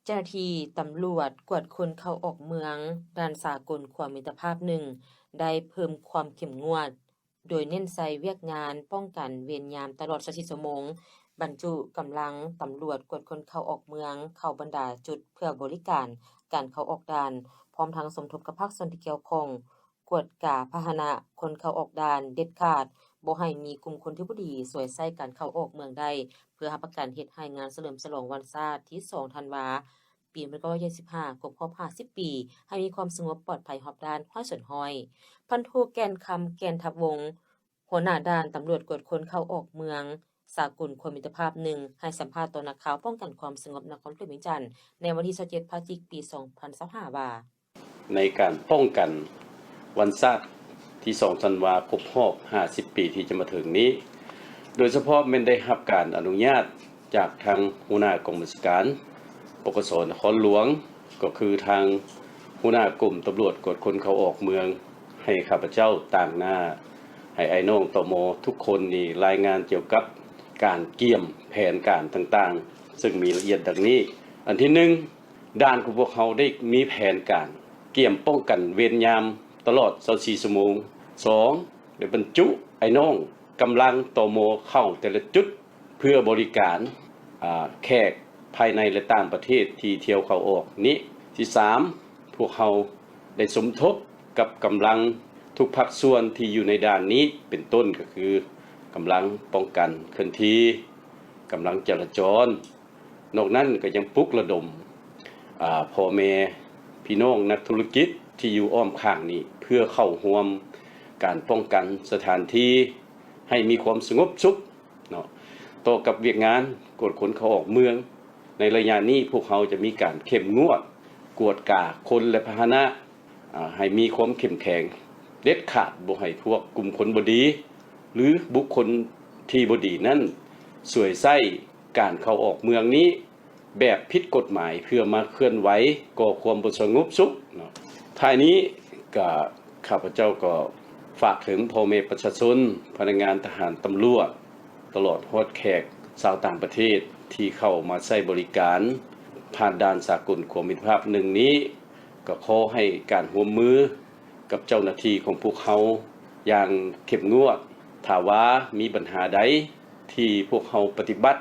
ເຈົ້າໜ້າທີ່ຕຳຫຼວດກວດຄົນເຂົ້າອອກເມືອງ ດ່ານສາກົນຂົວມິດຕະພາບໜຶ່ງ ໄດ້ເພີ່ມຄວາມເຂັ້ມງວດ ໂດຍເນັ້ນໃສ່ວຽກງານປ້ອງກັນເວນຍາມຕະຫຼອດຊາວສີ່ຊົ່ວໂມງ, ບັນຈຸກຳລັງຕຳຫຼວດກວດຄົນເຂົ້າອອກເມືອງ ເຂົ້າບັນດາຈຸດເພື່ອບໍລິການການເຂົ້າອອກດ່ານ, ພ້ອມທັງສົມທົບກັບພາກສ່ວນທີ່ກ່ຽວຂ້ອງ ກວດກາພາຫະນະຄົນເຂົ້າອອກດ່ານເດັດຂາດ, ບໍ່ໃຫ້ມີກຸ່ມຄົນທີ່ບໍ່ດີສວຍໃຊ້ການເຂົ້າອອກເມືອງໄດ້, ເພື່ອຮັບປະກັນເຮັດໃຫ້ງານສະເຫຼີມສະຫຼອງວັນຊາດທີສອງທັນວາ ປີໜຶ່ງພັນເກົ້າຮ້ອຍເຈັດສິບຫ້າ ຄົບຮອບຫ້າສິບປີ ໃຫ້ມີຄວາມສະຫງົບປອດໄພຮອບດ້ານຮ້ອຍສ່ວນຮ້ອຍ. ພັນໂທ ແກ່ນຄຳ ແກ່ນທັບວົງ ຫົວໜ້າດ່ານຕຳຫຼວດກວດຄົນເຂົ້າອອກເມືອງ ສາກົນຂົວມິດຕະພາບໜຶ່ງ ໃຫ້ສຳພາດຕໍ່ນັກຂ່າວປ້ອງກັນຄວາມສະຫງົບນະຄອນຫຼວງວຽງຈັນ ໃນວັນທີຊາວເຈັດ ພະຈິກ ປີສອງພັນຊາວຫ້າ ວ່າ ໃນການປ້ອງກັນວັນຊາດທີສອງທັນວາ ຄົບຮອບຫ້າສິບປີທີ່ຈະມາເຖິງນີ້, ໂດຍສະເພາະແມ່ນໄດ້ຮັບການອະນຸຍາດຈາກທາງຫົວໜ້າກອງບັນຊາການ ປກສ ນະຄອນຫຼວງ, ກໍຄືທາງຫົວໜ້າກົມຕຳຫຼວດກວດຄົນເຂົ້າອອກເມືອງ ໃຫ້ຂ້າພະເຈົ້າຕາງໜ້າ ໃຫ້ອ້າຍນ້ອງ ຕມ ທຸກຄົນນີ້ລາຍງານກ່ຽວກັບການກຽມແຜນການຕ່າງໆ, ເຊິ່ງມີລະອຽດດັ່ງນີ້. ອັນທີໜຶ່ງ, ດ່ານຂອງພວກເຮົາໄດ້ມີແຜນການກຽມປ້ອງກັນເວນຍາມຕະຫຼອດຊາວສີ່ຊົ່ວໂມງ. ສອງ, ໄດ້ບັນຈຸອ້າຍນ້ອງກຳລັງ ຕມ ເຂົ້າແຕ່ລະຈຸດ ເພື່ອບໍລິການ ອາ ແຂກພາຍໃນ ແລະ ຕ່າງປະເທດທີ່ທ່ຽວເຂົ້າອອກນີ້. ທີສາມ, ພວກເຮົາໄດ້ສົມທົບກັບກຳລັງທຸກພາກສ່ວນທີ່ຢູ່ໃນດ່ານນີ້ ເປັນຕົ້ນກໍຄືກຳລັງປ້ອງກັນເຄື່ອນທີ່, ກຳລັງຈະລາຈອນ, ນອກນັ້ນກໍຍັງປຸກລະດົມ ອາ ພໍ່ແມ່ພີ່ນ້ອງນັກທຸລະກິດທີ່ຢູ່ອ້ອມຂ້າງນີ້ ເພື່ອເຂົ້າຮ່ວມການປ້ອງກັນສະຖານທີ່ໃຫ້ມີຄວາມສະຫງົບສຸກເນາະ. ຕໍ່ກັບວຽກງານກວດຄົນເຂົ້າອອກເມືອງ ໃນໄລຍະນີ້ ພວກເຮົາຈະມີການເຂັ້ມງວດກວດກາຄົນ ແລະ ພາຫະນະ ອາ ໃຫ້ມີຄວາມເຂັ້ມແຂງເດັດຂາດ, ບໍ່ໃຫ້ພວກກຸ່ມຄົນບໍ່ດີ ຫຼື ບຸກຄົນທີ່ບໍ່ດີນັ້ນ ສວຍໃຊ້ການເຂົ້າອອກເມືອງນີ້ແບບຜິດກົດໝາຍ ເພື່ອມາເຄື່ອນໄຫວກໍ່ຄວາມບໍ່ສະຫງົບສຸກເນາະ. ທ້າຍນີ້ກະຂ້າພະເຈົ້າກໍຝາກເຖິງພໍ່ແມ່ປະຊາຊົນ, ພະນັກງານທະຫານ, ຕຳຫຼວດ, ຕະຫຼອດຮອດແຂກຊາວຕ່າງປະເທດທີ່ເຂົ້າມາໃຊ້ບໍລິການຜ່ານດ່ານສາກົນຂົວມິດຕະພາບໜຶ່ງນີ້, ກໍຂໍໃຫ້ການຮ່ວມມືກັບເຈົ້າໜ້າທີ່ຂອງພວກເຮົາຢ່າງເຂັ້ມງວດ. ຖ້າວ່າມີບັນຫາໃດທີ່ພວກເຮົາປະຕິບັດ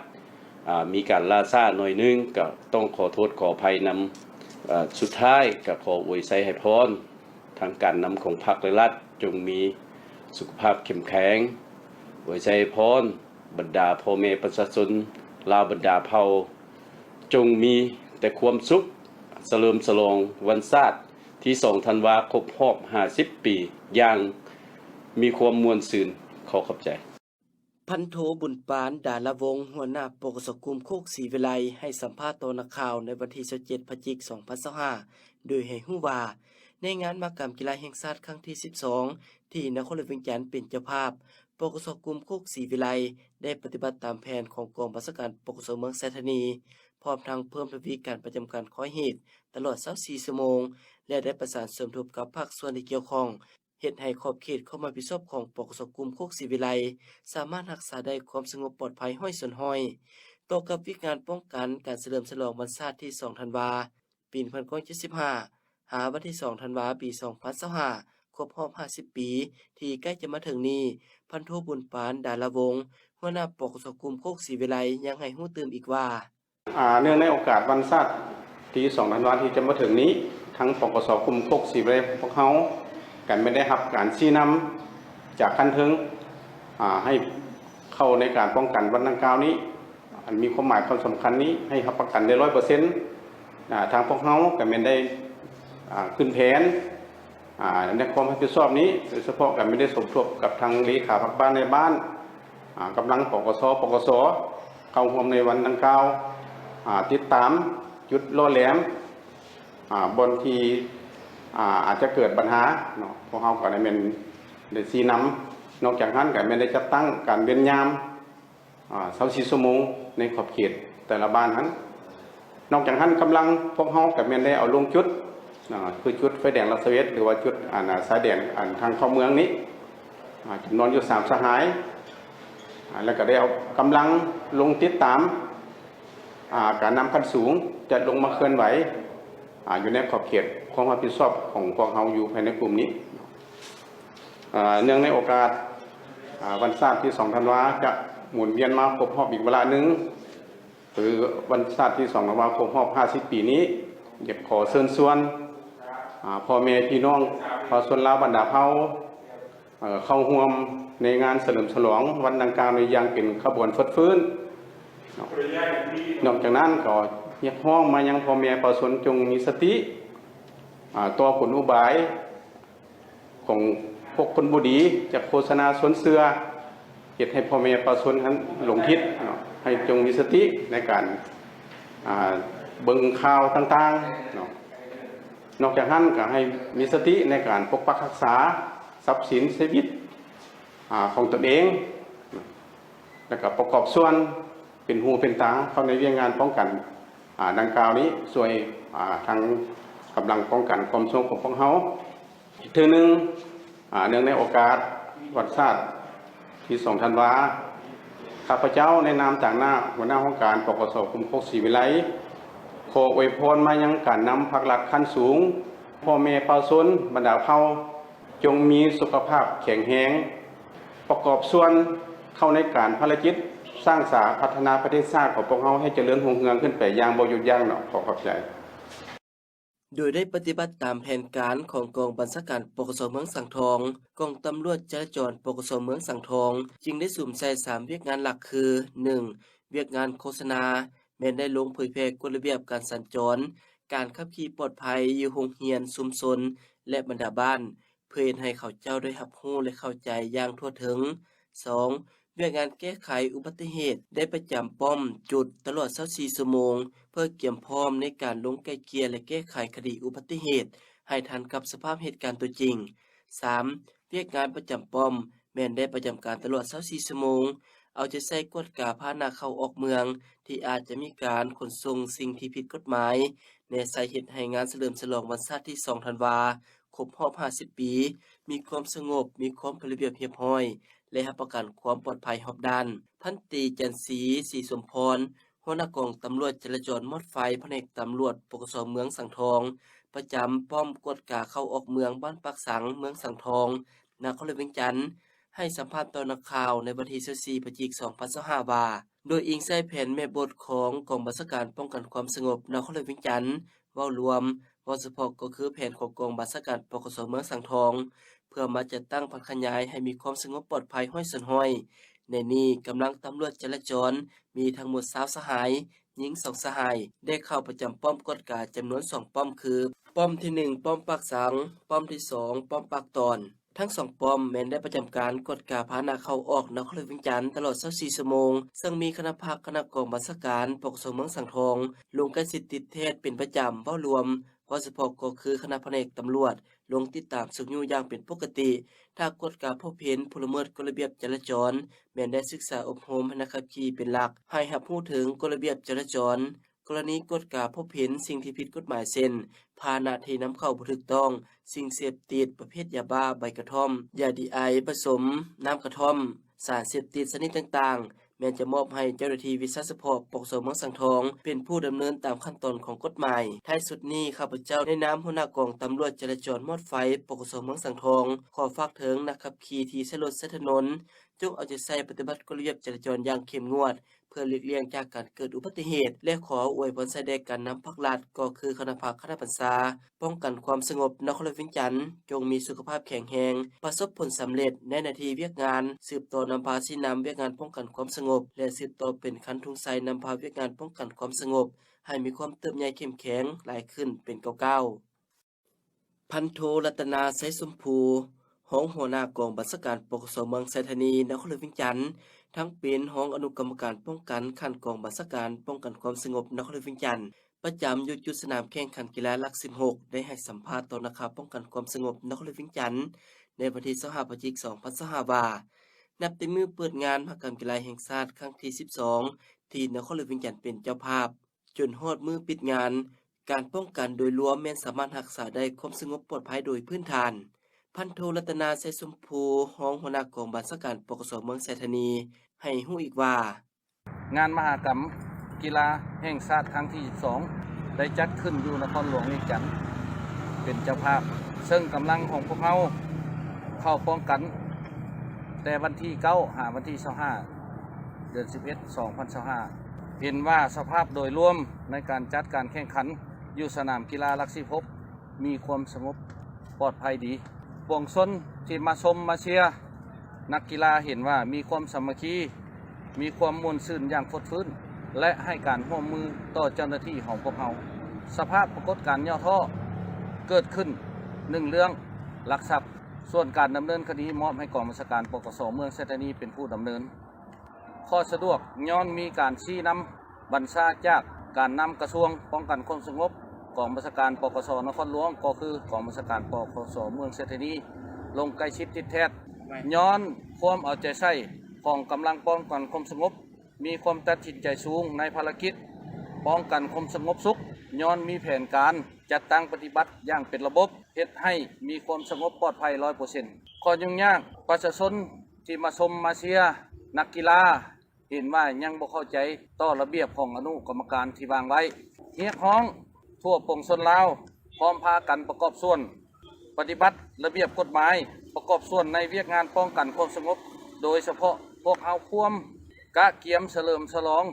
ອາ ມີການລ່າຊ້າໜ້ອຍໜຶ່ງ ກໍຕ້ອງຂໍໂທດຂໍອະໄພນຳ. ອາ ສຸດທ້າຍກໍຂໍອວຍໄຊໃຫ້ພອນ ທາງການນຳຂອງພັກ ແລະ ລັດ ຈົ່ງມີສຸຂະພາບເຂັ້ມແຂງ, ອວຍໄຊໃຫ້ພອນບັນດາພໍ່ແມ່ປະຊາຊົນລາວບັນດາເຜົ່າ ຈົ່ງມີແຕ່ຄວາມສຸກ, ສະເຫຼີມສະຫຼອງວັນຊາດທີສອງທັນວາ ຄົບຮອບຫ້າສິບປີ ຢ່າງມີຄວາມມ່ວນຊື່ນ. ຂໍຂອບໃຈ. ພັນໂທ ບຸນປານ ດາລະວົງ ຫົວໜ້າ ປກສ ກຸ່ມໂຄກສີວິໄລ ໃຫ້ສຳພາດຕໍ່ນັກຂ່າວໃນວັນທີຊາວເຈັດ ພະຈິກ ສອງພັນຊາວຫ້າ ໂດຍໃຫ້ຮູ້ວ່າ ໃນງານມະຫະກຳກິລາແຫ່ງຊາດຄັ້ງທີສິບສອງ ທີ່ນະຄອນຫຼວງວຽງຈັນເປັນເຈົ້າພາບ, ປກສ ກຸ່ມໂຄກສີວິໄລ ໄດ້ປະຕິບັດຕາມແຜນຂອງກອງບັນຊາການ ປກສ ເມືອງໄຊທານີ, ພ້ອມທັງເພີ່ມທະວີການປະຈຳການຄອຍເຫດຕະຫຼອດຊາວສີ່ຊົ່ວໂມງ ແລະ ໄດ້ປະສານສົມທົບກັບພາກສ່ວນທີ່ກ່ຽວຂ້ອງ, ເຮັດໃຫ້ຂອບເຂດຄວາມຮັບຜິດຊອບຂອງ ປກສ ກຸ່ມໂຄກສີວິໄລ ສາມາດຮັກສາໄດ້ຄວາມສະຫງົບປອດໄພຮ້ອຍສ່ວນຮ້ອຍ. ຕໍ່ກັບວຽກງານປ້ອງກັນການສະເຫຼີມສະຫຼອງວັນຊາດທີສອງທັນວາ ປີໜຶ່ງພັນເກົ້າຮ້ອຍເຈັດສິບຫ້າ ຫາວັນທີສອງທັນວາ ປີສອງພັນຊາວຫ້າ ຄົບຮອບຫ້າສິບປີ ທີ່ໃກ້ຈະມາເຖິງນີ້, ພັນໂທ ບຸນປານ ດາລະວົງ ຫົວໜ້າ ປກສ ກຸ່ມໂຄກສີວິໄລ ຍັງໃຫ້ຮູ້ຕື່ມອີກວ່າ ອາ ເນື່ອງໃນໂອກາດວັນຊາດທີສອງທັນວາທີ່ຈະມາເຖິງນີ້, ທາງ ປກສ ກຸ່ມໂຄກສີວິໄລຂອງພວກເຮົາ ກໍແມ່ນໄດ້ຮັບການຊີ້ນຳຈາກຂັ້ນເທິງ ອາ ໃຫ້ເຂົ້າໃນການປ້ອງກັນວັນດັ່ງກ່າວນີ້ ອັນມີຄວາມໝາຍຄວາມສຳຄັນນີ້ ໃຫ້ຮັບປະກັນໄດ້ຮ້ອຍເປີເຊັນ. ອາ ທາງພວກເຮົາກໍແມ່ນໄດ້ ອາ ຂຶ້ນແຜນ ອາ ໃນຄວາມຮັບຜິດຊອບນີ້ ໂດຍສະເພາະກໍແມ່ນໄດ້ສົມທົບກັບທາງເລຂາພັກບ້ານນາຍບ້ານ ອາ ກຳລັງ ປກສ ປກສ ເຂົ້າຮ່ວມໃນວັນດັ່ງກ່າວ ອາ ຕິດຕາມຈຸດຫຼໍ່ແຫຼມ ອາ ບ່ອນທີ່ ອາ ອາດຈະເກີດບັນຫາເນາະ, ພວກເຮົາກໍໄດ້ແມ່ນໄດ້ຊີ້ນຳ. ນອກຈາກນັ້ນກໍແມ່ນໄດ້ຈັດຕັ້ງການເວນຍາມ ອາ ຊາວສີ່ຊົ່ວໂມງໃນຂອບເຂດແຕ່ລະບ້ານຫັ້ນ. ນອກຈາກນັ້ນ ກຳລັງພວກເຮົາກໍແມ່ນໄດ້ເອົາລົງຈຸດ ອາ ຄືຈຸດໄຟແດງລາດຊາເວດ ຫຼືວ່າຈຸດ ອັນ ອາ ຊາຍແດນ ອັນ ທາງເຂົ້າເມືອງນີ້ ອາ ຈຳນວນຢູ່ສາມສະຫາຍ ອາ ແລ້ວກໍໄດ້ເອົາກຳລັງລົງຕິດຕາມ ອາ ການນຳຂັ້ນສູງ ຈະລົງມາເຄື່ອນໄຫວ ອາ ຢູ່ໃນຂອບເຂດຄວາມຮັບຜິດຊອບຂອງພວກເຮົາຢູ່ພາຍໃນກຸ່ມນີ້. ອາ ເນື່ອງໃນໂອກາດ ອາ ວັນຊາດທີສອງທັນວາ ຈະໝູນວຽນມາຄົບຮອບອີກວາລະໜຶ່ງ ຄືວັນຊາດທີສອງທັນວາຄົບຮອບຫ້າສິບປີນີ້ ຢາກຂໍເຊີນຊວນ ອາ ພໍ່ແມ່ພີ່ນ້ອງປະຊາຊົນລາວບັນດາເຜົ່າ ເຂົ້າຮ່ວມໃນງານສະເຫຼີມສະຫຼອງວັນດັ່ງກ່າວນີ້ຢ່າງເປັນຂະບວນຟົດຟື້ນເນາະ. ນອກຈາກນັ້ນກໍຮຽກຮ້ອງມາຍັງພໍ່ແມ່ປະຊາຊົນຈົ່ງມີສະຕິ ອາ ຕໍ່ກົນອຸບາຍຂອງພວກຄົນບໍ່ດີ ຈະໂຄສະນາຊວນເຊື່ອ ເຮັດໃຫ້ພໍ່ແມ່ປະຊາຊົນຫັ້ນຫຼົງທິດເນາະ ໃຫ້ຈົ່ງມີສະຕິໃນການ ອາ ເບິ່ງຂ່າວຕ່າງໆເນາະ. ນອກຈາກນັ້ນກໍໃຫ້ມີສະຕິໃນການປົກປັກຮັກສາຊັບສິນຊີວິດ ອາ ຂອງຕົນເອງ ແລ້ວກໍປະກອບສ່ວນເປັນຫູເປັນຕາເຂົ້າໃນວຽກງານປ້ອງກັນ ອາ ດັ່ງກ່າວນີ້ ຊ່ວຍ ອາ ທາງກຳລັງປ້ອງກັນຄວາມສະຫງົບຂອງພວກເຮົາ. ອີກເທື່ອໜຶ່ງ ອາ ເນື່ອງໃນໂອກາດວັນຊາດທີສອງທັນວາ ຂ້າພະເຈົ້າໃນນາມຕາງໜ້າຫົວໜ້າຫ້ອງການ ປກສ ກຸ່ມໂຄກສີວິໄລ ຂໍອວຍພອນມາຍັງການນຳພັກລັດຂັ້ນສູງ, ພໍ່ແມ່ປະຊາຊົນບັນດາເຜົ່າ ຈົ່ງມີສຸຂະພາບແຂງແຮງ, ປະກອບສ່ວນເຂົ້າໃນການພາລະກິດສ້າງສາພັດທະນາປະເທດຊາດຂອງພວກເຮົາໃຫ້ຈະເລີນຮຸ່ງເຮືອງຂຶ້ນໄປຢ່າງບໍ່ຢຸດຢັ້ງເນາະ. ຂໍຂອບໃຈ. ໂດຍໄດ້ປະຕິບັດຕາມແຜນການຂອງກອງບັນຊາການ ປກສ ເມືອງສັງທອງ, ກອງຕຳຫຼວດຈະລາຈອນ ປກສ ເມືອງສັງທອງ ຈຶ່ງໄດ້ສຸມໃສ່ສາມວຽກງານຫຼັກຄື ໜຶ່ງ ວຽກງານໂຄສະນາ ແມ່ນໄດ້ລົງເຜີຍແຜ່ກົດລະບຽບການສັນຈອນ, ການຂັບຂີ່ປອດໄພຢູ່ໂຮງຮຽນ, ຊຸມຊົນ ແລະ ບັນດາບ້ານ ເພື່ອເຮັດໃຫ້ເຂົາເຈົ້າໄດ້ຮັບຮູ້ ແລະ ເຂົ້າໃຈຢ່າງທົ່ວເຖິງ. ສອງ ວຽກງານແກ້ໄຂອຸບັດຕິເຫດ ໄດ້ປະຈຳປ້ອມຈຸດຕະຫຼອດຊາວສີ່ຊົ່ວໂມງ ເພື່ອກຽມພ້ອມໃນການລົງໄກ່ເກ່ຍ ແລະ ແກ້ໄຂຄະດີອຸບັດຕິເຫດໃຫ້ທັນກັບສະພາບເຫດການຕົວຈິງ. ສາມ ວຽກງານປະຈຳປ້ອມ ແມ່ນໄດ້ປະຈຳການຕະຫຼອດຊາວສີ່ຊົ່ວໂມງ, ເອົາໃຈໃສ່ກວດກາພາຫະນະເຂົ້າອອກເມືອງ ທີ່ອາດຈະມີການຂົນສົ່ງສິ່ງທີ່ຜິດກົດໝາຍ, ແນໃສ່ເຮັດໃຫ້ງານສະເຫຼີມສະຫຼອງວັນຊາດທີສອງທັນວາ ຄົບຮອບຫ້າສິບປີ ມີຄວາມສະຫງົບ, ມີຄວາມເປັນລະບຽບຮຽບຮ້ອຍ ແລະ ຮັບປະກັນຄວາມປອດໄພຮອບດ້ານ. ພັນຕີ ຈັນສີ ສີສົມພອນ ຫົວໜ້າກອງຕຳຫຼວດຈະລາຈອນມອດໄຟ ພະແນກຕຳຫຼວດ ປກສ ເມືອງສັງທອງ ປະຈຳປ້ອມກວດກາເຂົ້າອອກເມືອງບ້ານປາກສັງ ເມືອງສັງທອງ ນະຄອນຫຼວງວຽງຈັນ ໃຫ້ສຳພາດຕໍ່ນັກຂ່າວໃນວັນທີຊາວສີ່ ພະຈິກ ສອງພັນຊາວຫ້າ ວ່າ ໂດຍອີງໃສ່ແຜນແມ່ບົດຂອງກອງບັນຊາການປ້ອງກັນຄວາມສະຫງົບນະຄອນຫຼວງວຽງຈັນ ເວົ້າລວມ, ເວົ້າສະເພາະກໍຄືແຜນຂອງກອງບັນຊາການ ປກສ ເມືອງສັງທອງ ເພື່ອມາຈັດຕັ້ງຜັນຂະຫຍາຍໃຫ້ມີຄວາມສະຫງົບປອດໄພຮ້ອຍສ່ວນຮ້ອຍ. ໃນນີ້ກຳລັງຕຳຫຼວດຈະລາຈອນມີທັງໝົດຊາວສະຫາຍ, ຍິງສອງສະຫາຍ ໄດ້ເຂົ້າປະຈຳປ້ອມກວດກາຈຳນວນສອງປ້ອມຄື ປ້ອມທີໜຶ່ງ ປ້ອມປາກສັງ, ປ້ອມທີສອງ ປ້ອມປາກຕອນ. ທັງສອງປ້ອມແມ່ນໄດ້ປະຈຳການກວດກາພາຫະນະເຂົ້າອອກນະຄອນຫຼວງວຽງຈັນຕະຫຼອດຊາວສີ່ຊົ່ວໂມງ, ເຊິ່ງມີຄະນະພັກຄະນະກອງບັນຊາການ ປກສ ເມືອງສັງທອງ ລົງໃກ້ຊິດຕິດແທດເປັນປະຈຳ. ເວົ້າລວມ, ເວົ້າສະເພາະກໍຄືຄະນະພະແນກຕຳຫຼວດ ລົງຕິດຕາມຊຸກຍູ້ຢ່າງເປັນປົກກະຕິ. ຖ້າກວດກາພົບເຫັນຜູ້ລະເມີດກົດລະບຽບຈະລາຈອນ, ແມ່ນໄດ້ສຶກສາອົບຮົມໃຫ້ນັກຂັບຂີ່ເປັນຫຼັກ, ໃຫ້ຮັບຮູ້ເຖິງກົດລະບຽບຈະລາຈອນ. ກໍລະນີກວດກາພົບເຫັນສິ່ງທີ່ຜິດກົດໝາຍ ເຊັ່ນ ພາຫະນະທີ່ນຳເຂົ້າບໍ່ຖືກຕ້ອງ, ສິ່ງເສບຕິດປະເພດຢາບ້າ, ໃບກະທ່ອມ, ຢາດີໄອປະສົມນ້ຳກະທ່ອມ, ສານເສບຕິດຊະນິດຕ່າງໆ ແມ່ນຈະມອບໃຫ້ເຈົ້າໜ້າທີ່ວິຊາສະເພາະ ປກສ ເມືອງສັງທອງ ເປັນຜູ້ດຳເນີນຕາມຂັ້ນຕອນຂອງກົດໝາຍ. ທ້າຍສຸດນີ້ ຂ້າພະເຈົ້າໃນນາມຫົວໜ້າກອງຕຳຫຼວດຈະລາຈອນມອດໄຟ ປກສ ເມືອງສັງທອງ ຂໍຝາກເຖິງນັກຂັບຂີ່ທີ່ໃຊ້ລົດໃຊ້ຖະໜົນ ຈົ່ງເອົາໃຈໃສ່ປະຕິບັດກົດລະບຽບຈະລາຈອນຢ່າງເຂັ້ມງວດ ເພື່ອຫຼີກລ່ຽງຈາກການເກີດອຸບັດຕິເຫດ ແລະ ຂໍອວຍພອນໃສ່ແດ່ການນຳພັກລັດ ກໍຄືຄະນະພັກຄະນະບັນຊາປ້ອງກັນຄວາມສະຫງົບນະຄອນຫຼວງວຽງຈັນ ຈົ່ງມີສຸຂະພາບແຂງແຮງ, ປະສົບຜົນສຳເລັດໃນໜ້າທີ່ວຽກງານ, ສືບຕໍ່ນຳພາຊີ້ນຳວຽກງານປ້ອງກັນຄວາມສະຫງົບ ແລະ ສືບຕໍ່ເປັນຄັນທຸງໄຊນຳພາວຽກງານປ້ອງກັນຄວາມສະຫງົບໃຫ້ມີຄວາມເຕີບໃຫຍ່ເຂັ້ມແຂງຫຼາຍຂຶ້ນເປັນກ້າວໆ. ພັນໂທ ລັດຕະນາ ໄຊສົມພູ ຮອງຫົວໜ້າກອງບັນຊາການ ປກສ ເມືອງໄຊທານີ ນະຄອນຫຼວງວຽງຈັນ ທັງເປັນຮອງອະນຸກຳມະການປ້ອງກັນຂັ້ນກອງບັນຊາການປ້ອງກັນຄວາມສະຫງົບນະຄອນຫຼວງວຽງຈັນ ປະຈຳຢູ່ຈຸດສະໜາມແຂ່ງຂັນກິລາຫຼັກສິບຫົກ ໄດ້ໃຫ້ສຳພາດຕໍ່ນັກຂ່າວປ້ອງກັນຄວາມສະຫງົບນະຄອນຫຼວງວຽງຈັນ ໃນວັນທີຊາວຫ້າ ພະຈິກ ສອງພັນຊາວຫ້າ ວ່າ ນັບແຕ່ມື້ເປີດງານມະຫະກຳກິລາແຫ່ງຊາດຄັ້ງທີສິບສອງ ທີ່ນະຄອນຫຼວງວຽງຈັນເປັນເຈົ້າພາບ ຈົນຮອດມື້ປິດງານ, ການປ້ອງກັນໂດຍລວມແມ່ນສາມາດຮັກສາໄດ້ຄວາມສະຫງົບປອດໄພໂດຍພື້ນຖານ. ພັນໂທ ລັດຕະນາ ໄຊສົມພູ ຮອງຫົວໜ້າກອງບັນຊາການ ປກສ ເມືອງໄຊທານີ ໃຫ້ຮູ້ອີກວ່າ ງານມະຫະກຳກິລາແຫ່ງຊາດຄັ້ງທີສິບສອງ ໄດ້ຈັດຂຶ້ນຢູ່ນະຄອນຫຼວງວຽງຈັນເປັນເຈົ້າພາບ, ເຊິ່ງກຳລັງຂອງພວກເຮົາເຂົ້າປ້ອງກັນແຕ່ວັນທີເກົ້າຫາວັນທີຊາວຫ້າ ເດືອນສິບເອັດ ສອງພັນຊາວຫ້າ ເຫັນວ່າສະພາບໂດຍລວມໃນການຈັດການແຂ່ງຂັນຢູ່ສະໜາມກິລາຫຼັກສິບຫົກ ມີຄວາມສະຫງົບປອດໄພດີ. ປວງຊົນທີ່ມາຊົມມາເຊຍນັກກິລາເຫັນວ່າມີຄວາມສາມັກຄີ, ມີຄວາມມ່ວນຊື່ນຢ່າງຟົດຟື້ນ ແລະ ໃຫ້ການຮ່ວມມືຕໍ່ເຈົ້າໜ້າທີ່ຂອງພວກເຮົາ. ສະພາບປາກົດການຫຍໍ້ທໍ້ເກີດຂຶ້ນໜຶ່ງເລື່ອງລັກຊັບ, ສ່ວນການດຳເນີນຄະດີມອບໃຫ້ກອງບັນຊາການ ປກສ ເມືອງໄຊທານີເປັນຜູ້ດຳເນີນ. ຂໍ້ສະດວກຍ້ອນມີການຊີ້ນຳບັນຊາຈາກການນຳກະຊວງປ້ອງກັນຄວາມສະຫງົບ, ກອງບັນຊາການ ປກສ ນະຄອນຫຼວງ ກໍຄືກອງບັນຊາການ ປກສ ເມືອງໄຊທານີ ລົງໃກ້ຊິດຕິດແທດ. ຍ້ອນຄວາມເອົາໃຈໃສ່ຂອງກຳລັງປ້ອງກັນຄວາມສະຫງົບ, ມີຄວາມຕັດສິນໃຈສູງໃນພາລະກິດປ້ອງກັນຄວາມສະຫງົບສຸກ, ຍ້ອນມີແຜນການຈັດຕັ້ງປະຕິບັດຢ່າງເປັນລະບົບ, ເຮັດໃຫ້ມີຄວາມສະຫງົບປອດໄພຮ້ອຍເປີເຊັນ. ຂໍ້ຫຍຸ້ງຍາກ, ປະຊາຊົນທີ່ມາຊົມມາເຊຍນັກກິລາ ເຫັນວ່າຍັງບໍ່ເຂົ້າໃຈຕໍ່ລະບຽບຂອງອະນຸກຳມະການທີ່ວາງໄວ້. ຮຽກຮ້ອງທົ່ວປວງຊົນລາວ ພ້ອມພາກັນປະກອບສ່ວນປະຕິບັດລະບຽບກົດໝາຍ, ປະກອບສ່ວນໃນວຽກງານປ້ອງກັນຄວາມສະຫງົບ, ໂດຍສະເພາະພວກເຮົາພວມກະກຽມສະເຫຼີມສະຫຼອງ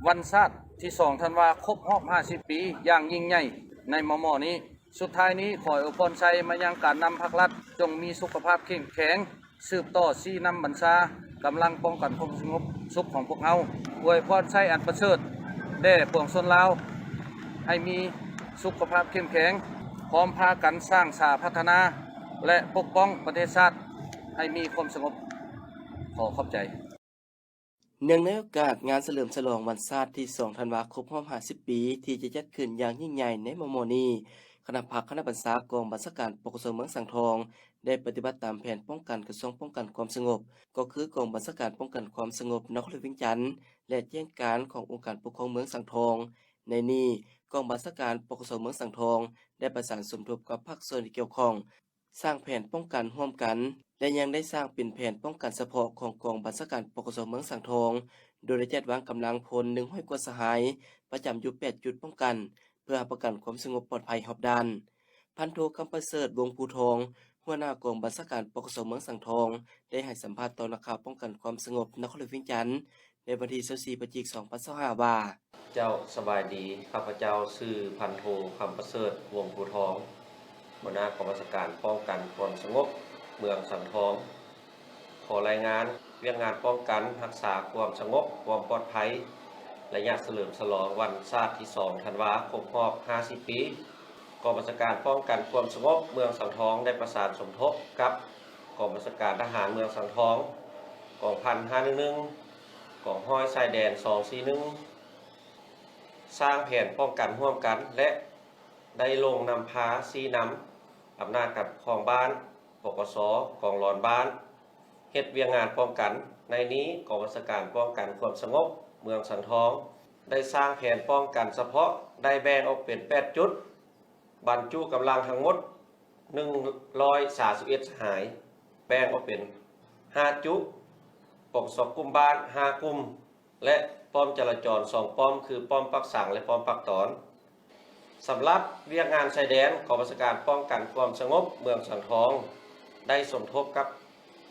ວັນຊາດທີສອງທັນວາ ຄົບຮອບຫ້າສິບປີຢ່າງຍິ່ງໃຫຍ່ໃນມໍ່ໆນີ້. ສຸດທ້າຍນີ້ ຂໍອວຍພອນໄຊມາຍັງການນຳພັກລັດ ຈົ່ງມີສຸຂະພາບເຂັ້ມແຂງ, ສືບຕໍ່ຊີ້ນຳບັນຊາກຳລັງປ້ອງກັນຄວາມສະຫງົບສຸກຂອງພວກເຮົາ. ອວຍພອນໄຊອັນປະເສີດແດ່ປວງຊົນລາວ ໃຫ້ມີສຸຂະພາບເຂັ້ມແຂງ, ພ້ອມພາກັນສ້າງສາພັດທະນາ ແລະ ປົກປ້ອງປະເທດຊາດໃຫ້ມີຄວາມສະຫງົບ. ຂໍຂອບໃຈ. ເນື່ອງໃນໂອກາດງານສະເຫຼີມສະຫຼອງວັນຊາດທີສອງທັນວາ ຄົບຮອບຫ້າສິບປີ ທີ່ຈະຈັດຂຶ້ນຢ່າງຍິ່ງໃຫຍ່ໃນມໍ່ໆນີ້, ຄະນະພັກຄະນະບັນຊາກອງບັນຊາການ ປກສ ເມືອງສັງທອງ ໄດ້ປະຕິບັດຕາມແຜນປ້ອງກັນກະຊວງປ້ອງກັນຄວາມສະຫງົບ, ກໍຄືກອງບັນຊາການປ້ອງກັນຄວາມສະຫງົບນະຄອນຫຼວງວຽງຈັນ ແລະ ແຈ້ງການຂອງອົງການປົກຄອງເມືອງສັງທອງ. ໃນນີ້, ກອງບັນຊາການ ປກສ ເມືອງສັງທອງ ໄດ້ປະສານສົມທົບກັບພາກສ່ວນທີ່ກ່ຽວຂ້ອງ ສ້າງແຜນປ້ອງກັນຮ່ວມກັນ ແລະ ຍັງໄດ້ສ້າງເປັນແຜນປ້ອງກັນສະເພາະຂອງກອງບັນຊາການ ປກສ ເມືອງສັງທອງ, ໂດຍໄດ້ຈັດວາງກຳລັງພົນໜຶ່ງຮ້ອຍກວ່າສະຫາຍ ປະຈຳຢູ່ແປດຈຸດປ້ອງກັນ ເພື່ອຮັບປະກັນຄວາມສະຫງົບປອດໄພຮອບດ້ານ. ພັນໂທ ຄຳປະເສີດ ວົງພູທອງ, ຫົວໜ້າກອງບັນຊາການ ປກສ ເມືອງສັງທອງ ໄດ້ໃຫ້ສຳພາດຕໍ່ນັກຂ່າວປ້ອງກັນຄວາມສະຫງົບນະຄອນຫຼວງວຽງຈັນ ໃນວັນທີຊາວສີ່ ພະຈິກ ສອງພັນຊາວຫ້າ ວ່າ, ເຈົ້າ ສະບາຍດີ. ຂ້າພະເຈົ້າຊື່ພັນໂທ ຄຳປະເສີດ ວົງພູທອງ, ຫົວໜ້າກອງບັນຊາການປ້ອງກັນຄວາມສະຫງົບເມືອງສັງທອງ. ຂໍລາຍງານວຽກງານປ້ອງກັນຮັກສາຄວາມສະຫງົບຄວາມປອດໄພ ໄລຍະສະເຫຼີມສະຫຼອງວັນຊາດທີສອງທັນວາ ຄົບຮອບຫ້າສິບປີ. ກອງບັນຊາການປ້ອງກັນຄວາມສະຫງົບເມືອງສັງທອງ ໄດ້ປະສານສົມທົບກັບກອງບັນຊາການທະຫານເມືອງສັງທອງ, ກອງພັນຫ້າໜຶ່ງໜຶ່ງ, ກອງຮ້ອຍຊາຍແດນສອງສີ່ໜຶ່ງ ສ້າງແຜນປ້ອງກັນຮ່ວມກັນ ແລະ ໄດ້ລົງນຳພາຊີ້ນຳອຳນາດການປົກຄອງບ້ານ, ປກສ, ກອງຫຼອນບ້ານ ເຮັດວຽກງານປ້ອງກັນ. ໃນນີ້, ກອງບັນຊາການປ້ອງກັນຄວາມສະຫງົບເມືອງສັງທອງ ໄດ້ສ້າງແຜນປ້ອງກັນສະເພາະ, ໄດ້ແບ່ງອອກເປັນແປດຈຸດ, ບັນຈຸກຳລັງທັງໝົດໜຶ່ງຮ້ອຍສາມສິບເອັດສະຫາຍ, ແບ່ງອອກເປັນຫ້າຈຸ, ປກສ ກຸ່ມບ້ານຫ້າກຸ່ມ ແລະ ປ້ອມຈະລາຈອນສອງປ້ອມ ຄືປ້ອມປາກສັງ ແລະ ປ້ອມປາກຕອນ. ສຳລັບວຽກງານຊາຍແດນ, ກອງບັນຊາການປ້ອງກັນຄວາມສະຫງົບເມືອງສັງທອງ ໄດ້ສົມທົບກັບ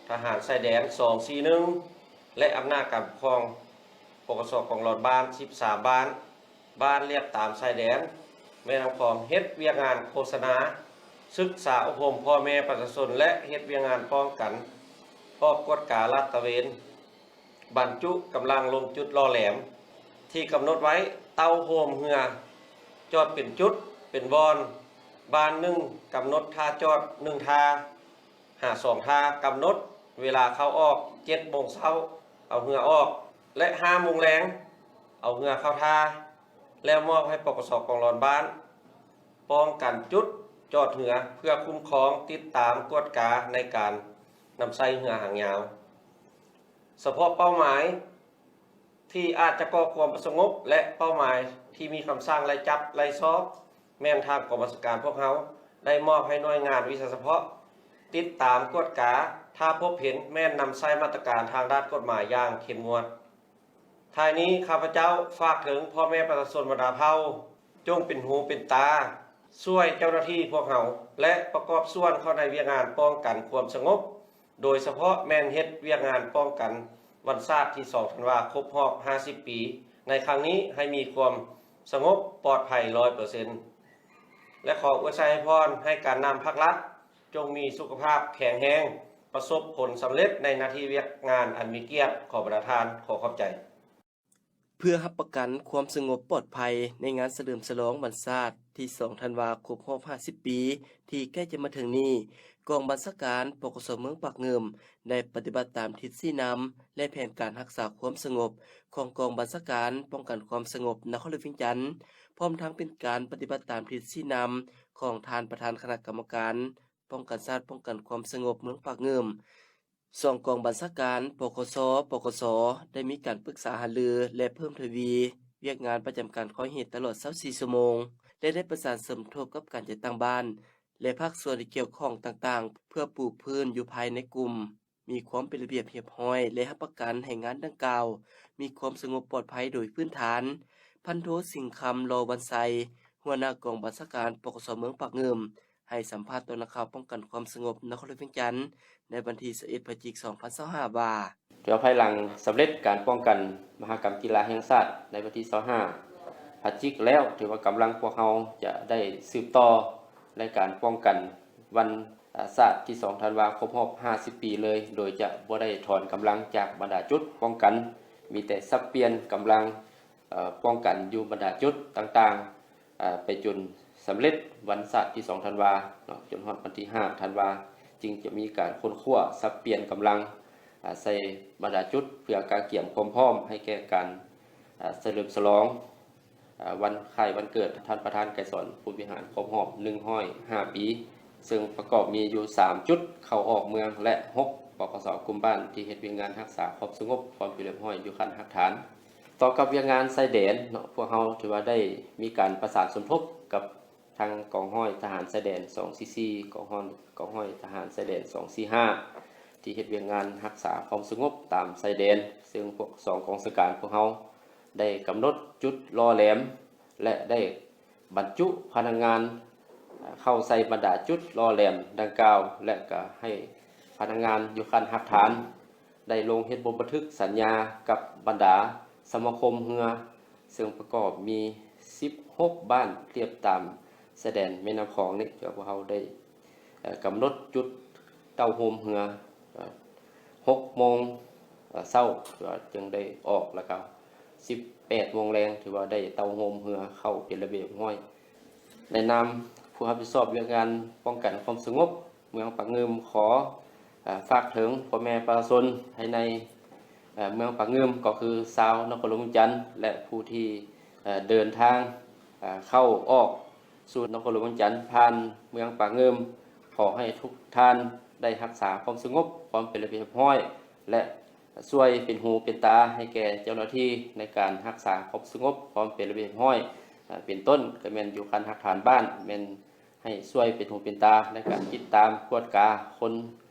ທະຫານຊາຍແດນສອງສີ່ໜຶ່ງ ແລະ ອຳນາດການປົກຄອງ ປກສ ກອງຫຼອນບ້ານສິບສາມບ້ານ, ບ້ານລຽບຕາມຊາຍແດນແມ່ນ້ຳຂອງ ເຮັດວຽກງານໂຄສະນາ, ສຶກສາອົບຮົມພໍ່ແມ່ປະຊາຊົນ ແລະ ເຮັດວຽກງານປ້ອງກັນ, ອອກກວດກາລາດຕະເວນ, ບັນຈຸກຳລັງລົງຈຸດຫຼໍ່ແຫຼມທີ່ກຳນົດໄວ້, ເຕົ້າໂຮມເຮືອຈອດເປັນຈຸດເປັນບ່ອນ, ບ້ານໜຶ່ງກຳນົດທ່າຈອດໜຶ່ງທ່າ ຫາສອງທ່າ, ກຳນົດເວລາເຂົ້າອອກ ເຈັດໂມງເຊົ້າເອົາເຮືອອອກ ແລະ ຫ້າໂມງແລງເອົາເຮືອເຂົ້າທ່າ ແລ້ວມອບໃຫ້ ປກສ ກອງຫຼອນບ້ານ ປ້ອງກັນຈຸດຈອດເຮືອ ເພື່ອຄຸ້ມຄອງ, ຕິດຕາມ, ກວດກາໃນການນຳໃຊ້ເຮືອຫາງຍາວ. ສະເພາະເປົ້າໝາຍທີ່ອາດຈະກໍ່ຄວາມບໍ່ສະຫງົບ ແລະ ເປົ້າໝາຍທີ່ມີຄຳສັ່ງໄລ່ຈັບໄລ່ຊອກ ແມ່ນທາງກອງບັນຊາການພວກເຮົາໄດ້ມອບໃຫ້ໜ່ວຍງານວິຊາສະເພາະຕິດຕາມກວດກາ, ຖ້າພົບເຫັນແມ່ນນຳໃຊ້ມາດຕະການທາງດ້ານກົດໝາຍຢ່າງເຂັ້ມງວດ. ທ້າຍນີ້ ຂ້າພະເຈົ້າຝາກເຖິງພໍ່ແມ່ປະຊາຊົນບັນດາເຜົ່າ ຈົ່ງເປັນຫູເປັນຕາ ຊ່ວຍເຈົ້າໜ້າທີ່ພວກເຮົາ ແລະ ປະກອບສ່ວນເຂົ້າໃນວຽກງານປ້ອງກັນຄວາມສະຫງົບ, ໂດຍສະເພາະແມ່ນເຮັດວຽກງານປ້ອງກັນວັນຊາດທີສອງທັນວາຄົບຮອບຫ້າສິບປີ ໃນຄັ້ງນີ້ໃຫ້ມີຄວາມສະຫງົບປອດໄພຮ້ອຍເປີເຊັນ ແລະ ຂໍອວຍໄຊໃຫ້ພອນໃຫ້ການນຳພັກລັດ ຈົ່ງມີສຸຂະພາບແຂງແຮງ, ປະສົບຜົນສຳເລັດໃນໜ້າທີ່ວຽກງານອັນມີກຽດ. ຂໍບັນດາທ່ານ, ຂໍຂອບໃຈ. ເພື່ອຮັບປະກັນຄວາມສະຫງົບປອດໄພໃນງານສະເຫຼີມສະຫຼອງວັນຊາດທີສອງທັນວາຄົບຮອບຫ້າສິບປີ ທີ່ໃກ້ຈະມາເຖິງນີ້, ກອງບັນຊາການ ປກສ ເມືອງປາກງື່ມ ໄດ້ປະຕິບັດຕາມທິດຊີ້ນຳ ແລະ ແຜນການຮັກສາຄວາມສະຫງົບຂອງກອງບັນຊາການປ້ອງກັນຄວາມສະຫງົບນະຄອນຫຼວງວຽງຈັນ, ພ້ອມທັງເປັນການປະຕິບັດຕາມທິດຊີ້ນຳຂອງທ່ານປະທານຄະນະກຳມະການ ປ້ອງກັນຊາດ ປ້ອງກັນຄວາມສະຫງົບເມືອງປາກງື່ມ, ສອງກອງບັນຊາການ ປກສ, ປກສ ໄດ້ມີການປຶກສາຫາລື ແລະ ເພີ່ມທະວີວຽກງານປະຈຳການຄອຍເຫດຕະຫຼອດຊາວສີ່ຊົ່ວໂມງ ແລະ ໄດ້ປະສານສົມທົບກັບການຈັດຕັ້ງບ້ານ ແລະ ພາກສ່ວນທີ່ກ່ຽວຂ້ອງຕ່າງໆ ເພື່ອປູພື້ນຢູ່ພາຍໃນກຸ່ມ ມີຄວາມເປັນລະບຽບຮຽບຮ້ອຍ ແລະ ຮັບປະກັນໃຫ້ງານດັ່ງກ່າວມີຄວາມສະຫງົບປອດໄພໂດຍພື້ນຖານ. ພັນໂທ ສິງຄຳ ລໍວັນໄຊ, ຫົວໜ້າກອງບັນຊາການ ປກສ ເມືອງປາກງື່ມ ໃຫ້ສຳພາດຕໍ່ນັກຂ່າວປ້ອງກັນຄວາມສະຫງົບນະຄອນຫຼວງວຽງຈັນ ໃນວັນທີຊາວເອັດ ພະຈິກ ສອງພັນຊາວຫ້າ ວ່າ ຖືວ່າພາຍຫຼັງສຳເລັດການປ້ອງກັນມະຫະກຳກິລາແຫ່ງຊາດໃນວັນທີຊາວຫ້າ ພະຈິກແລ້ວ, ຖືວ່າກຳລັງພວກເຮົາຈະໄດ້ສືບຕໍ່ໃນການປ້ອງກັນວັນ ອາ ຊາດທີສອງທັນວາຄົບຮອບຫ້າສິບປີເລີຍ, ໂດຍຈະບໍ່ໄດ້ຖອນກຳລັງຈາກບັນດາຈຸດປ້ອງກັນ, ມີແຕ່ສັບປ່ຽນກຳລັງ ເອີ ປ້ອງກັນຢູ່ບັນດາຈຸດຕ່າງໆ ເອີ ໄປຈົນສຳເລັດວັນຊາດທີສອງທັນວາເນາະ, ຈົນຮອດວັນທີຫ້າທັນວາ ຈຶ່ງຈະມີການຄົ້ນຄວ້າສັບປ່ຽນກຳລັງ ອາ ໃສ່ບັນດາຈຸດ ເພື່ອກະກຽມຄວາມພ້ອມໃຫ້ແກ່ການ ອາ ສະເຫຼີມສະຫຼອງ ອາ ວັນຄ້າຍວັນເກີດທ່ານປະທານໄກສອນ ພູມວິຫານ ຄົບຮອບໜຶ່ງຮ້ອຍຫ້າປີ, ເຊິ່ງປະກອບມີຢູ່ສາມຈຸດເຂົ້າອອກເມືອງ ແລະ ຫົກ ປກສ ກຸ່ມບ້ານ ທີ່ເຮັດວຽກງານຮັກສາຄວາມສະຫງົບ ຄວາມເປັນລຽບຮ້ອຍຢູ່ຂັ້ນຮາກຖານ. ຕໍ່ກັບວຽກງານຊາຍແດນເນາະ, ພວກເຮົາຖືວ່າໄດ້ມີການປະສານສົມທົບກັບ ທັງກອງຮ້ອຍທະຫານຊາຍແດນສອງສີ່ສີ່, ກອງຮ້ອຍ ກອງຮ້ອຍທະຫານຊາຍແດນສອງສີ່ຫ້າ ທີ່ເຮັດວຽກງານຮັກສາຄວາມສະຫງົບຕາມຊາຍແດນ, ເຊິ່ງພວກສອງກອງບັນຊາການພວກເຮົາໄດ້ກຳນົດຈຸດຫຼໍ່ແຫຼມ ແລະ ໄດ້ບັນຈຸພະນັກງານເຂົ້າໃສ່ບັນດາຈຸດຫຼໍ່ແຫຼມດັ່ງກ່າວ ແລະ ກະໃຫ້ພະນັກງານຢູ່ຂັ້ນຮາກຖານ ໄດ້ລົງເຮັດບົດບັນທຶກສັນຍາກັບບັນດາສະມາຄົມເຮືອ, ເຊິ່ງປະກອບມີສິບຫົກບ້ານລຽບຕາມຊາຍແດນແມ່ນ້ຳຂອງນີ້, ທີ່ວ່າພວກເຮົາໄດ້ ເອີ ກຳນົດຈຸດເຕົ້າໂຮມເຮືອ ເອີ ຫົກໂມງ ເອີ ເຊົ້າ ຖືວ່າຈຶ່ງໄດ້ອອກ, ແລ້ວກໍສິບແປດໂມງແລງ ຖືວ່າໄດ້ເຕົ້າໂຮມເຮືອເຂົ້າເປັນລະບຽບຮຽບຮ້ອຍ. ໃນນາມຜູ້ຮັບຜິດຊອບວຽກງານປ້ອງກັນຄວາມສະຫງົບ ເມືອງປາກງື່ມ ຂໍ ເອີ ຝາກເຖິງພໍ່ແມ່ປະຊາຊົນພາຍໃນ ເອີ ເມືອງປາກງື່ມ ກໍຄືຊາວນະຄອນຫຼວງວຽງຈັນ ແລະ ຜູ້ທີ່ ເອີ ເດີນທາງ ເອີ ເຂົ້າອອກສູ່ນະຄອນຫຼວງວຽງຈັນ ຜ່ານເມືອງປາກງື່ມ, ຂໍໃຫ້ທຸກທ່ານໄດ້ຮັກສາຄວາມສະຫງົບ, ຄວາມເປັນລະບຽບຮຽບຮ້ອຍ ແລະ ຊ່ວຍເປັນຫູເປັນຕາໃຫ້ແກ່ເຈົ້າໜ້າທີ່ໃນການຮັກສາຄວາມສະຫງົບ, ຄວາມເປັນລະບຽບຮຽບຮ້ອຍ, ເປັນຕົ້ນ ກໍແມ່ນຢູ່ຂັ້ນຮາກຖານບ້ານ ແມ່ນ ໃຫ້ຊ່ວຍເປັນຫູເປັນຕາໃນການຕິດຕາມກວດກາຄົນ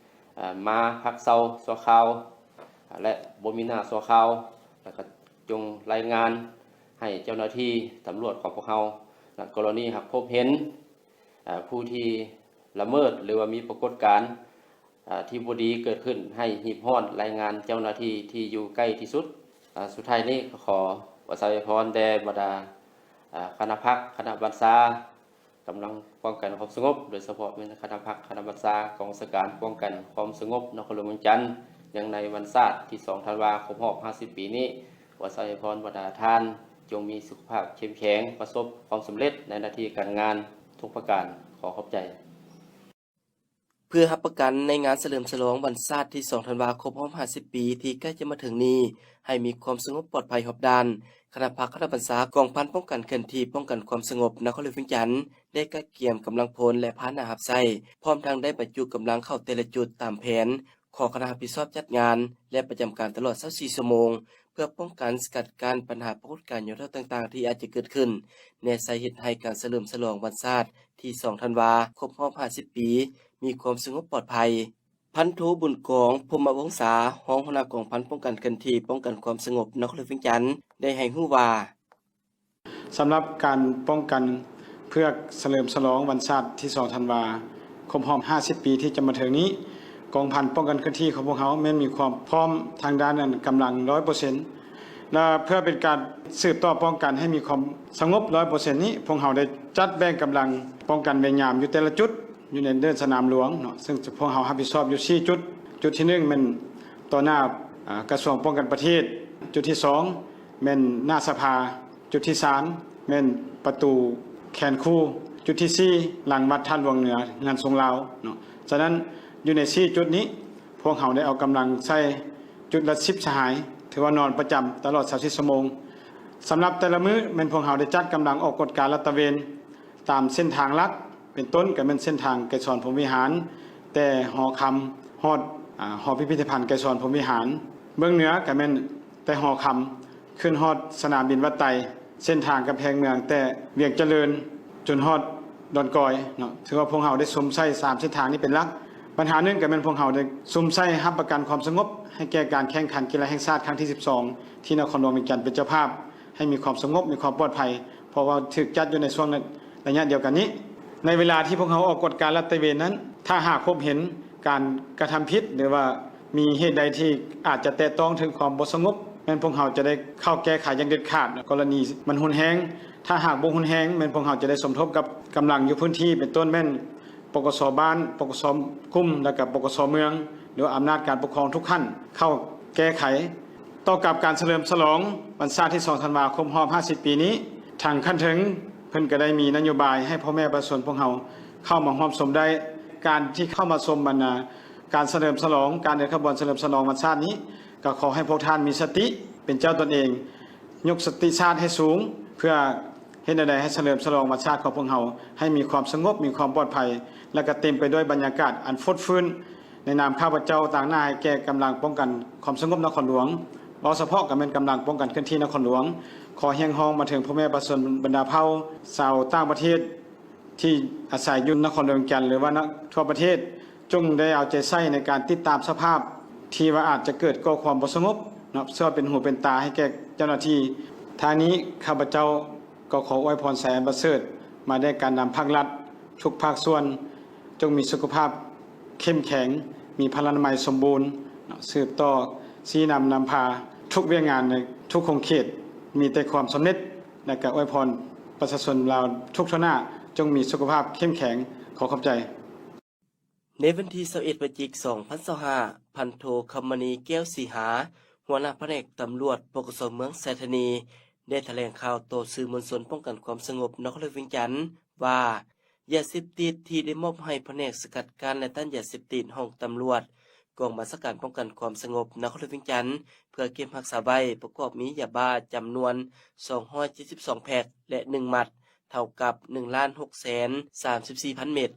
ເອີ ມາພັກເຊົາຊົ່ວຄາວ ແລະ ບໍ່ມີໜ້າຊົ່ວຄາວ, ແລ້ວກໍຈົ່ງລາຍງານໃຫ້ເຈົ້າໜ້າທີ່ຕຳຫຼວດຂອງພວກເຮົາ ໃນກໍລະນີຫາກພົບເຫັນ ເອີ ຜູ້ທີ່ລະເມີດ ຫຼືວ່າມີປາກົດການ ເອີ ທີ່ບໍ່ດີເກີດຂຶ້ນ ໃຫ້ຮີບຮ້ອນລາຍງານເຈົ້າໜ້າທີ່ທີ່ຢູ່ໃກ້ທີ່ສຸດ. ເອີ ສຸດທ້າຍນີ້ກໍຂໍອວຍໄຊອວຍພອນແດ່ບັນດາ ເອີ ຄະນະພັກ ຄະນະບັນຊາ ກຳລັງປ້ອງກັນຄວາມສະຫງົບ, ໂດຍສະເພາະແມ່ນຄະນະພັກ ຄະນະບັນຊາ ກອງບັນຊາການປ້ອງກັນຄວາມສະຫງົບນະຄອນຫຼວງວຽງຈັນ, ເນື່ອງໃນວັນຊາດທີສອງທັນວາຄົບຮອບຫ້າສິບປີນີ້, ຂໍອວຍໄຊອວຍພອນບັນດາທ່ານ ຈົ່ງມີສຸຂະພາບເຂັ້ມແຂງ, ປະສົບຄວາມສຳເລັດໃນໜ້າທີ່ການງານທຸກປະການ. ຂໍຂອບໃຈ. ເພື່ອຮັບປະກັນໃນງານສະເຫຼີມສະຫຼອງວັນຊາດທີສອງທັນວາຄົບຮອບຫ້າສິບປີທີ່ໃກ້ຈະມາເຖິງນີ້ ໃຫ້ມີຄວາມສະຫງົບປອດໄພຮອບດ້ານ, ຄະນະພັກ ຄະນະບັນຊາກອງພັນປ້ອງກັນເຄື່ອນທີ່ປ້ອງກັນຄວາມສະຫງົບນະຄອນຫຼວງວຽງຈັນ ໄດ້ກະກຽມກຳລັງພົນ ແລະ ພາຫະນະຮັບໃຊ້, ພ້ອມທັງໄດ້ບັນຈຸກຳລັງເຂົ້າແຕ່ລະຈຸດຕາມແຜນ ຂອງຄະນະຮັບຜິດຊອບຈັດງານ ແລະ ປະຈຳການຕະຫຼອດຊາວສີ່ຊົ່ວໂມງ ເພື່ອປ້ອງກັນສະກັດກັ້ນບັນຫາປາກົດການຫຍໍ້ທໍ້ຕ່າງໆທີ່ອາດຈະເກີດຂຶ້ນ, ແນໃສ່ເຮັດໃຫ້ການສະເຫຼີມສະຫຼອງວັນຊາດທີສອງທັນວາຄົບຮອບຫ້າສິບປີ ມີຄວາມສະຫງົບປອດໄພ. ພັນໂທ ບຸນກອງ ພົມມະວົງສາ, ຮອງຫົວໜ້າກອງພັນປ້ອງກັນເຄື່ອນທີ່ປ້ອງກັນຄວາມສະຫງົບນະຄອນຫຼວງວຽງຈັນ ໄດ້ໃຫ້ຮູ້ວ່າ, ສຳລັບການປ້ອງກັນເພື່ອສະເຫຼີມສະຫຼອງວັນຊາດທີສອງທັນວາ ຄົບຮອບຫ້າສິບປີທີ່ຈະມາເຖິງນີ້, ກອງພັນປ້ອງກັນເຄື່ອນທີ່ຂອງພວກເຮົາແມ່ນມີຄວາມພ້ອມທາງດ້ານກຳລັງຮ້ອຍເປີເຊັນ ແລະ ເພື່ອເປັນການສືບຕໍ່ປ້ອງກັນໃຫ້ມີຄວາມສະຫງົບຮ້ອຍເປີເຊັນນີ້, ພວກເຮົາໄດ້ຈັດແບ່ງກຳລັງປ້ອງກັນເວນຍາມຢູ່ແຕ່ລະຈຸດ ຢູ່ໃນເດີ່ນສະໜາມຫຼວງເນາະ, ເຊິ່ງພວກເຮົາຮັບຜິດຊອບຢູ່ສີ່ຈຸດ. ຈຸດທີໜຶ່ງແມ່ນຕໍ່ໜ້າ ອາ ກະຊວງປ້ອງກັນປະເທດ, ຈຸດທີສອງແມ່ນໜ້າສະພາ, ຈຸດທີສາມແມ່ນປະຕູແຄນຄູ, ຈຸດທີສີ່ຫຼັງວັດທາດຫຼວງເໜືອ ເຮືອນຊົງລາວເນາະ. ສະນັ້ນ ຢູ່ໃນສີ່ຈຸດນີ້ ພວກເຮົາໄດ້ເອົາກຳລັງໃສ່ຈຸດລະສິບສະຫາຍ, ຖືວ່ານອນປະຈຳຕະຫຼອດຊາວສີ່ຊົ່ວໂມງ. ສຳລັບແຕ່ລະມື້ແມ່ນພວກເຮົາໄດ້ຈັດກຳລັງອອກກວດກາລາດຕະເວນ ຕາມເສັ້ນທາງຫຼັກ ເປັນຕົ້ນກໍແມ່ນເສັ້ນທາງໄກສອນພົມວິຫານ ແຕ່ຫໍຄຳຮອດ ອາ ຫໍພິພິທະພັນໄກສອນພົມວິຫານ, ເບື້ອງເໜືອກໍແມ່ນແຕ່ຫໍຄຳຂຶ້ນຮອດສະໜາມບິນວັດໄຕ, ເສັ້ນທາງກຳແພງເມືອງແຕ່ວຽງຈະເລີນຈົນຮອດດອນກອຍເນາະ. ຖືວ່າພວກເຮົາໄດ້ສຸມໃສ່ສາມເສັ້ນທາງນີ້ເປັນຫຼັກ. ບັນຫາໜຶ່ງກໍແມ່ນພວກເຮົາໄດ້ສຸມໃສ່ຮັບປະກັນຄວາມສະຫງົບໃຫ້ແກ່ການແຂ່ງຂັນກິລາແຫ່ງຊາດຄັ້ງທີສິບສອງ ທີ່ນະຄອນຫຼວງວຽງຈັນເປັນເຈົ້າພາບ ໃຫ້ມີຄວາມສະຫງົບ ມີຄວາມປອດໄພ ເພາະວ່າຖືກຈັດຢູ່ໃນຊ່ວງໄລຍະດຽວກັນນີ້. ໃນເວລາທີ່ພວກເຮົາອອກກວດກາລາດຕະເວນນັ້ນ, ຖ້າຫາກພົບເຫັນການກະທຳຜິດ ຫຼືວ່າມີເຫດໃດທີ່ອາດຈະແຕະຕ້ອງເຖິງຄວາມບໍ່ສະຫງົບ, ແມ່ນພວກເຮົາຈະໄດ້ເຂົ້າແກ້ໄຂຢ່າງເດັດຂາດ. ກໍລະນີມັນຮຸນແຮງ, ຖ້າຫາກບໍ່ຮຸນແຮງ, ແມ່ນພວກເຮົາຈະໄດ້ສົມທົບກັບກຳລັງຢູ່ພື້ນທີ່ ເປັນຕົ້ນແມ່ນ ປກສ ບ້ານ, ປກສ ກຸ່ມ ແລະ ກະ ປກສ ເມືອງ ຫຼືວ່າອຳນາດການປົກຄອງທຸກຂັ້ນເຂົ້າແກ້ໄຂ. ຕໍ່ກັບການສະເຫຼີມສະຫຼອງວັນຊາດທີສອງທັນວາຄົບຮອບຫ້າສິບປີນີ້, ທາງຂັ້ນເທິງເພິ່ນກະໄດ້ມີນະໂຍບາຍໃຫ້ພໍ່ແມ່ປະຊາຊົນພວກເຮົາເຂົ້າມາຮ່ວມຊົມໄດ້. ການທີ່ເຂົ້າມາຊົມບັນດາການສະເຫຼີມສະຫຼອງ, ການເດີນຂະບວນສະເຫຼີມສະຫຼອງວັນຊາດນີ້, ກະຂໍໃຫ້ພວກທ່ານມີສະຕິເປັນເຈົ້າຕົນເອງ, ຍົກສະຕິຊາດໃຫ້ສູງ ເພື່ອ ເຮັດແນວໃດໃຫ້ສະເຫຼີມສະຫຼອງວັນຊາດຂອງພວກເຮົາໃຫ້ມີຄວາມສະຫງົບ, ມີຄວາມປອດໄພ ແລະ ກະເຕັມໄປດ້ວຍບັນຍາກາດອັນຟົດຟື້ນ. ໃນນາມຂ້າພະເຈົ້າຕາງໜ້າໃຫ້ແກ່ກຳລັງປ້ອງກັນຄວາມສະຫງົບນະຄອນຫຼວງ, ເວົ້າສະເພາະກະແມ່ນກຳລັງປ້ອງກັນເຄື່ອນທີ່ນະຄອນຫຼວງ, ຂໍຮຽກຮ້ອງມາເຖິງພໍ່ແມ່ປະຊາຊົນບັນດາເຜົ່າຊາວຕ່າງປະເທດທີ່ອາໄສຢູ່ນະຄອນຫຼວງວຽງຈັນ ຫຼືວ່ານະ ທົ່ວປະເທດ, ຈົ່ງໄດ້ເອົາໃຈໃສ່ໃນການຕິດຕາມສະພາບທີ່ວ່າອາດຈະເກີດກໍ່ຄວາມບໍ່ສະຫງົບເນາະ, ເພື່ອເປັນຫູເປັນຕາໃຫ້ແກ່ເຈົ້າໜ້າທີ່. ທ້າຍນີ້ ຂ້າພະເຈົ້າກໍຂໍອວຍພອນໄຊອັນປະເສີດມາແດ່ການນຳພາກລັດທຸກພາກສ່ວນ, ຈົ່ງມີສຸຂະພາບເຂັ້ມແຂງ, ມີພະລານາໄມສົມບູນເນາະ, ສືບຕໍ່ຊີ້ນຳນຳພາທຸກວຽກງານໃນທຸກຂົງເຂດ ມີແຕ່ຄວາມສຳເລັດ, ແລະ ກະອວຍພອນປະຊາຊົນລາວທຸກທົ່ວໜ້າ ຈົ່ງມີສຸຂະພາບເຂັ້ມແຂງ. ຂໍຂອບໃຈ. ໃນວັນທີຊາວເອັດ ພະຈິກ ສອງພັນຊາວຫ້າ, ພັນໂທ ຄຳມະນີ ແກ້ວສີຫາ, ຫົວໜ້າພະແນກຕຳຫຼວດ ປກສ ເມືອງໄຊທານີ ໄດ້ຖະແຫຼງຂ່າວຕໍ່ສື່ມວນຊົນປ້ອງກັນຄວາມສະຫງົບນະຄອນຫຼວງວຽງຈັນວ່າ, ຢາເສບຕິດທີ່ໄດ້ມອບໃຫ້ພະແນກສະກັດກັ້ນ ແລະ ຕ້ານຢາເສບຕິດຫ້ອງຕຳຫຼວດ ກອງບັນຊາການປ້ອງກັນຄວາມສະຫງົບນະຄອນຫຼວງວຽງຈັນ ເພື່ອເກັບຮັກສາໄວ້ ປະກອບມີຢາບ້າຈຳນວນສອງຮ້ອຍເຈັດສິບສອງແພັກ ແລະ ໜຶ່ງມັດ ເທົ່າກັບໜຶ່ງລ້ານຫົກແສນສາມສິບສີ່ພັນເມັດ,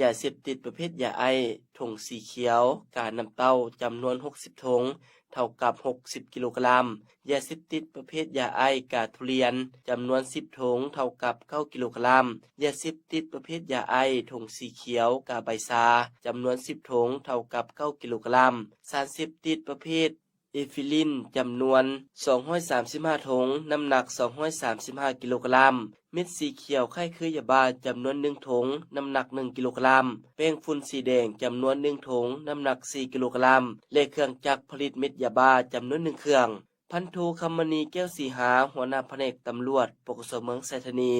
ຢາເສບຕິດປະເພດຢາໄອສ໌ຖົງສີຂຽວ ການ້ຳເຕົ້າ ຈຳນວນຫົກສິບຖົງ ເທົ່າກັບຫົກສິບກິໂລກຣາມ, ຢາເສບຕິດປະເພດຢາໄອສ໌ ກາທຸລຽນ ຈຳນວນສິບຖົງ ເທົ່າກັບເກົ້າກິໂລກຣາມ, ຢາເສບຕິດປະເພດຢາໄອສ໌ ຖົງສີຂຽວ ກາໃບຊາ ຈຳນວນສິບຖົງ ເທົ່າກັບເກົ້າກິໂລກຣາມ, ສານເສບຕິດປະເພດ ເອຟີລິນ ຈຳນວນສອງຮ້ອຍສາມສິບຫ້າຖົງ ນ້ຳໜັກສອງຮ້ອຍສາມສິບຫ້າກິໂລກຣາມ, ເມັດສີຂຽວຄ້າຍຄືຢາບ້າ ຈຳນວນໜຶ່ງຖົງ ນ້ຳໜັກໜຶ່ງກິໂລກຣາມ, ແປ້ງຝຸ່ນສີແດງ ຈຳນວນໜຶ່ງຖົງ ນ້ຳໜັກສີ່ກິໂລກຣາມ ແລະ ເຄື່ອງຈັກຜະລິດເມັດຢາບ້າ ຈຳນວນໜຶ່ງເຄື່ອງ. ພັນໂທ ຄຳມະນີ ແກ້ວສີຫາ, ຫົວໜ້າພະແນກຕຳຫຼວດ ປກສ ເມືອງໄຊທານີ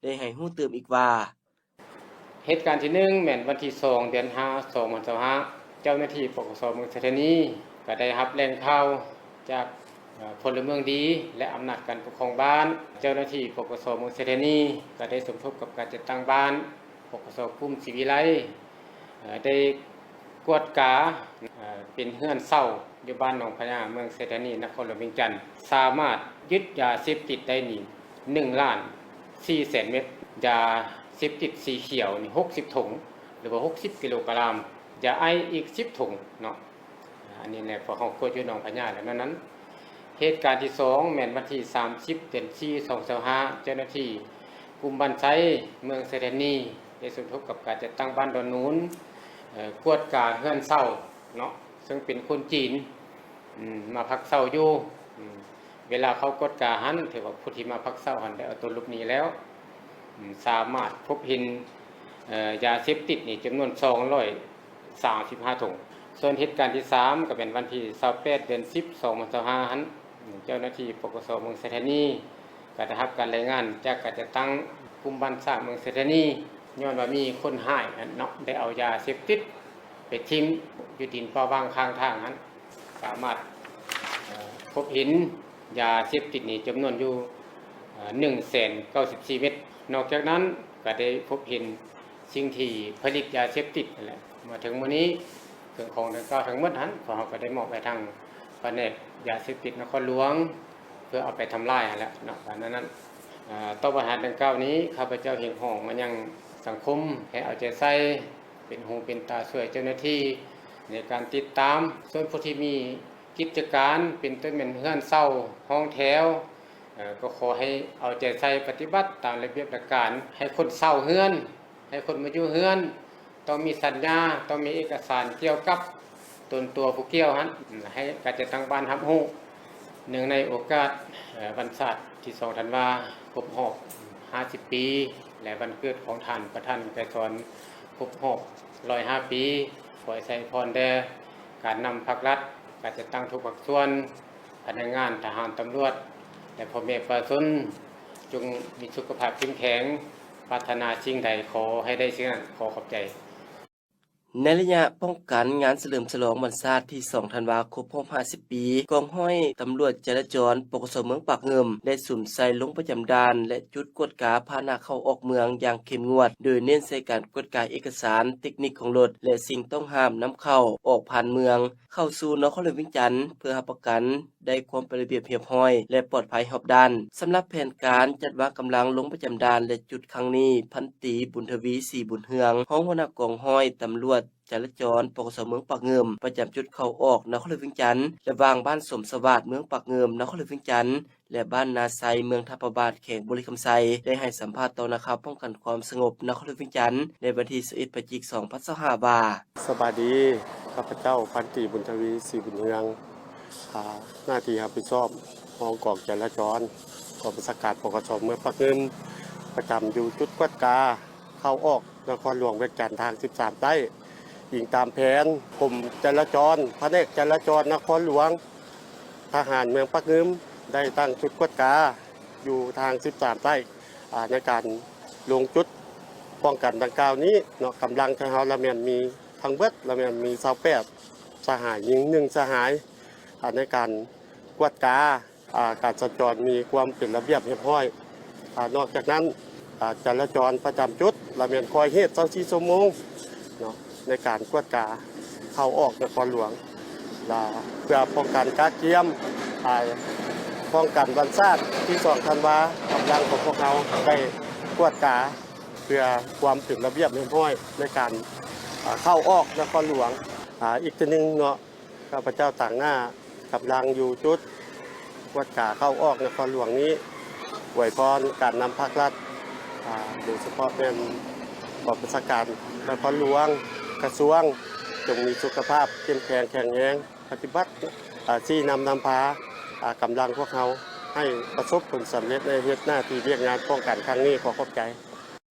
ໄດ້ໃຫ້ຮູ້ຕື່ມອີກວ່າ, ເຫດການທີໜຶ່ງ ແມ່ນວັນທີສອງ ເດືອນຫ້າ ສອງພັນຊາວຫ້າ ເຈົ້າໜ້າທີ່ ປກສ ເມືອງໄຊທານີ ກະໄດ້ຮັບແຫຼ່ງຂ່າວຈາກ ເອີ ພົນລະເມືອງດີ ແລະ ອຳນາດການປົກຄອງບ້ານ. ເຈົ້າໜ້າທີ່ ປກສ ເມືອງໄຊທານີ ກະໄດ້ສົມທົບກັບການຈັດຕັ້ງບ້ານ ປກສ ກຸ່ມສີວິໄລ ເອີ ໄດ້ກວດກາ ເອີ ເປັນເຮືອນເຊົ່າຢູ່ບ້ານໜອງພະຍາ ເມືອງໄຊທານີ ນະຄອນຫຼວງວຽງຈັນ ສາມາດຍຶດຢາເສບຕິດໄດ້ນີ້ ໜຶ່ງລ້ານສີ່ແສນເມັດ, ຢາເສບຕິດສີຂຽວນີ້ຫົກສິບຖົງ ຫຼືວ່າຫົກສິບກິໂລກຣາມ, ຢາໄອສ໌ອີກສິບຖົງເນາະ. ອັນນີ້ແຫຼະ ພວກເຮົາກວດຢູ່ໜອງພະຍາແລ້ວນັ້ນ. ເຫດການທີສອງ ແມ່ນວັນທີສາມສິບ ເດືອນສີ່ ສອງພັນຊາວຫ້າ ເຈົ້າໜ້າທີ່ກຸ່ມບ້ານໄຊ ເມືອງໄຊທານີ ໄດ້ສົມທົບກັບການຈັດຕັ້ງບ້ານດອນນູນ ເອີ ກວດກາເຮືອນເຊົ່າເນາະ ເຊິ່ງເປັນຄົນຈີນ ອືມ ມາພັກເຊົ່າຢູ່ ອືມ ເວລາເຂົາກວດກາຫັ້ນ ຖືວ່າຜູ້ທີ່ມາພັກເຊົາຫັ້ນໄດ້ເອົາຕົນຫຼົບໜີແລ້ວ ອາ ສາມາດພົບເຫັນ ເອີ ຢາເສບຕິດນີ້ຈຳນວນສອງຮ້ອຍສາມສິບຫ້າຖົງ. ສ່ວນເຫດການທີສາມ ກໍແມ່ນວັນທີຊາວແປດ ເດືອນສິບ ສອງພັນຊາວຫ້າຫັ້ນ ເຈົ້າໜ້າທີ່ ປກສ ເມືອງໄຊທານີ ກໍໄດ້ຮັບການລາຍງານຈາກການຈັດຕັ້ງກຸ່ມບ້ານຊ້າງເມືອງໄຊທານີ ຍ້ອນວ່າມີຄົນຮ້າຍຫັ້ນເນາະ ໄດ້ເອົາຢາເສບຕິດໄປຖິ້ມຢູ່ດິນປ່າຫວ່າງຂ້າງທາງຫັ້ນ ສາມາດ ເອີ ພົບເຫັນຢາເສບຕິດນີ້ຈຳນວນຢູ່ ເອີ ໜຶ່ງແສນເກົ້າສິບສີ່ເມັດ. ນອກຈາກນັ້ນກໍໄດ້ພົບເຫັນສິ່ງທີ່ຜະລິດຢາເສບຕິດນັ້ນແຫຼະ. ມາເຖິງມື້ນີ້ ເຄື່ອງຂອງດັ່ງກ່າວທັງໝົດຫັ້ນ ພວກເຮົາກໍໄດ້ມອບໃຫ້ທາງພະແນກຢາເສບຕິດນະຄອນຫຼວງ ເພື່ອເອົາໄປທຳລາຍຫັ້ນແຫຼະເນາະ. ອັນນັ້ນ ເອີ ຕໍ່ບັນຫາດັ່ງກ່າວນີ້ ຂ້າພະເຈົ້າຮຽກຮ້ອງມາຍັງສັງຄົມໃຫ້ເອົາໃຈໃສ່ ເປັນຫູເປັນຕາຊ່ວຍເຈົ້າໜ້າທີ່ໃນການຕິດຕາມ. ສ່ວນຜູ້ທີ່ມີກິດຈະການ ເປັນຕົ້ນແມ່ນເຮືອນເຊົ່າ ຫ້ອງແຖວ ເອີ ກໍຂໍໃຫ້ເອົາໃຈໃສ່ປະຕິບັດຕາມລະບຽບຫຼັກການ ໃຫ້ຄົນເຊົ່າເຮືອນ ໃຫ້ຄົນມາຢູ່ເຮືອນ ຕ້ອງມີສັນຍາ ຕ້ອງມີເອກະສານກ່ຽວກັບຕົນຕົວຜູ້ກ່ຽວຫັ້ນ ໃຫ້ການຈັດຕັ້ງບ້ານຮັບຮູ້. ເນື່ອງໃນໂອກາດ ເອີ ວັນຊາດທີສອງທັນວາ ຄົບຮອບຫ້າສິບປີ ແລະ ວັນເກີດຂອງທ່ານປະທານໄກສອນຄົບຮອບຮ້ອຍຫ້າປີ ຂໍໃຫ້ໄຊພອນແດ່ການນຳພັກລັດ, ການຈັດຕັ້ງທຸກພາກສ່ວນ, ພະນັກງານ, ທະຫານ, ຕຳຫຼວດ ແລະ ພໍ່ແມ່ປະຊາຊົນ ຈົ່ງມີສຸຂະພາບເຂັ້ມແຂງ, ປາດຖະໜາສິ່ງໃດ ຂໍໃຫ້ໄດ້ສິ່ງນັ້ນ. ຂໍຂອບໃຈ. ໃນໄລຍະປ້ອງກັນງານສະເຫຼີມສະຫຼອງວັນຊາດທີສອງທັນວາ ຄົບຮອບຫ້າສິບປີ, ກອງຮ້ອຍຕຳຫຼວດຈະລາຈອນ ປກສ ເມືອງປາກງື່ມ ໄດ້ສຸມໃສ່ລົງປະຈຳດ່ານ ແລະ ຈຸດກວດກາຜ່ານໜ້າເຂົ້າອອກເມືອງຢ່າງເຂັ້ມງວດ, ໂດຍເນັ້ນໃສ່ການກວດກາເອກະສານ, ເຕັກນິກຂອງລົດ ແລະ ສິ່ງຕ້ອງຫ້າມນຳເຂົ້າອອກຜ່ານເມືອງ ເຂົ້າສູ່ນະຄອນຫຼວງວຽງຈັນ ເພື່ອຮັບປະກັນ ໄດ້ຄວາມເປັນລະບຽບຮຽບຮ້ອຍ ແລະ ປອດໄພຮອບດ້ານ. ສຳລັບແຜນການຈັດວາງກຳລັງລົງປະຈຳດ່ານ ແລະ ຈຸດຄັ້ງນີ້, ພັນຕີ ບຸນທະວີ ສີບຸນເຮືອງ ຮອງຫົວໜ້າກອງຮ້ອຍຕຳຫຼວດຈະລາຈອນ ປກສ ເມືອງປາກງື່ມ ປະຈຳຈຸດເຂົ້າອອກນະຄອນຫຼວງວຽງຈັນ ລະຫວ່າງບ້ານສົມສະຫວາດ ເມືອງປາກງື່ມ ນະຄອນຫຼວງວຽງຈັນ ແລະ ບ້ານນາໄຊ ເມືອງທ່າພະບາດ ແຂວງບໍລິຄຳໄຊ ໄດ້ໃຫ້ສຳພາດຕໍ່ນັກຂ່າວປ້ອງກັນຄວາມສະຫງົບນະຄອນຫຼວງວຽງຈັນ ໃນວັນທີຊາວເອັດ ພະຈິກ ສອງພັນຊາວຫ້າ ວ່າ: ສະບາຍດີ, ຂ້າພະເຈົ້າ ພັນຕີ ບຸນທະວີ ສີບຸນເຮືອງ ອາ ໜ້າທີ່ຮັບຜິດຊອບ ຮອງກອງຈະລາຈອນ ກອງບັນຊາການ ປກສ ເມືອງປາກງື່ມ ປະຈຳຢູ່ຈຸດກວດກາເຂົ້າອອກນະຄອນຫຼວງວຽງຈັນ ທາງສິບສາມໃຕ້. ອີງຕາມແຜນ ກົມຈະລາຈອນ ພະແນກຈະລາຈອນນະຄອນຫຼວງ ທະຫານເມືອງປາກງື່ມ ໄດ້ຕັ້ງຈຸດກວດກາຢູ່ທາງສິບສາມໃຕ້ ອາ ໃນການລົງຈຸດປ້ອງກັນດັ່ງກ່າວນີ້ເນາະ. ກຳລັງຂອງເຮົາລະແມ່ນມີທັງເບິດລະແມ່ນມີຊາວແປດສະຫາຍ, ຍິງໜຶ່ງສະຫາຍ ອາ ໃນການກວດກາ ອາ ການສັນຈອນມີຄວາມເປັນລະບຽບຮຽບຮ້ອຍ. ອາ ນອກຈາກນັ້ນ ອາ ຈະລາຈອນປະຈຳຈຸດລະແມ່ນຄອຍເຮດຊາວສີ່ຊົ່ວໂມງເນາະ ໃນການກວດກາເຂົ້າອອກນະຄອນຫຼວງ ລະເພື່ອປ້ອງກັນກະກຽມ ອາ ປ້ອງກັນວັນຊາດທີສອງທັນວາ ກຳລັງຂອງພວກເຮົາໄດ້ກວດກາເພື່ອຄວາມເປັນລະບຽບຮຽບຮ້ອຍໃນການ ອາ ເຂົ້າອອກນະຄອນຫຼວງ. ອາ ອີກເທື່ອໜຶ່ງເນາະ ຂ້າພະເຈົ້າຕາງໜ້າກຳລັງຢູ່ຈຸດກວດກາເຂົ້າອອກນະຄອນຫຼວງນີ້ ອວຍພອນການນຳພັກລັດ ອາ ໂດຍສະເພາະແມ່ນກອງບັນຊາການນະຄອນຫຼວງ, ກະຊວງ ຈົ່ງມີສຸຂະພາບເຂັ້ມແຂງແຂງແຮງ, ປະຕິບັດ ອາ ຊີ້ນຳນຳພາ ອາ ກຳລັງພວກເຮົາໃຫ້ປະສົບຜົນສຳເລັດໃນເຮັດໜ້າທີ່ວຽກງານປ້ອງກັນຄັ້ງນີ້. ຂໍຂອບໃຈ.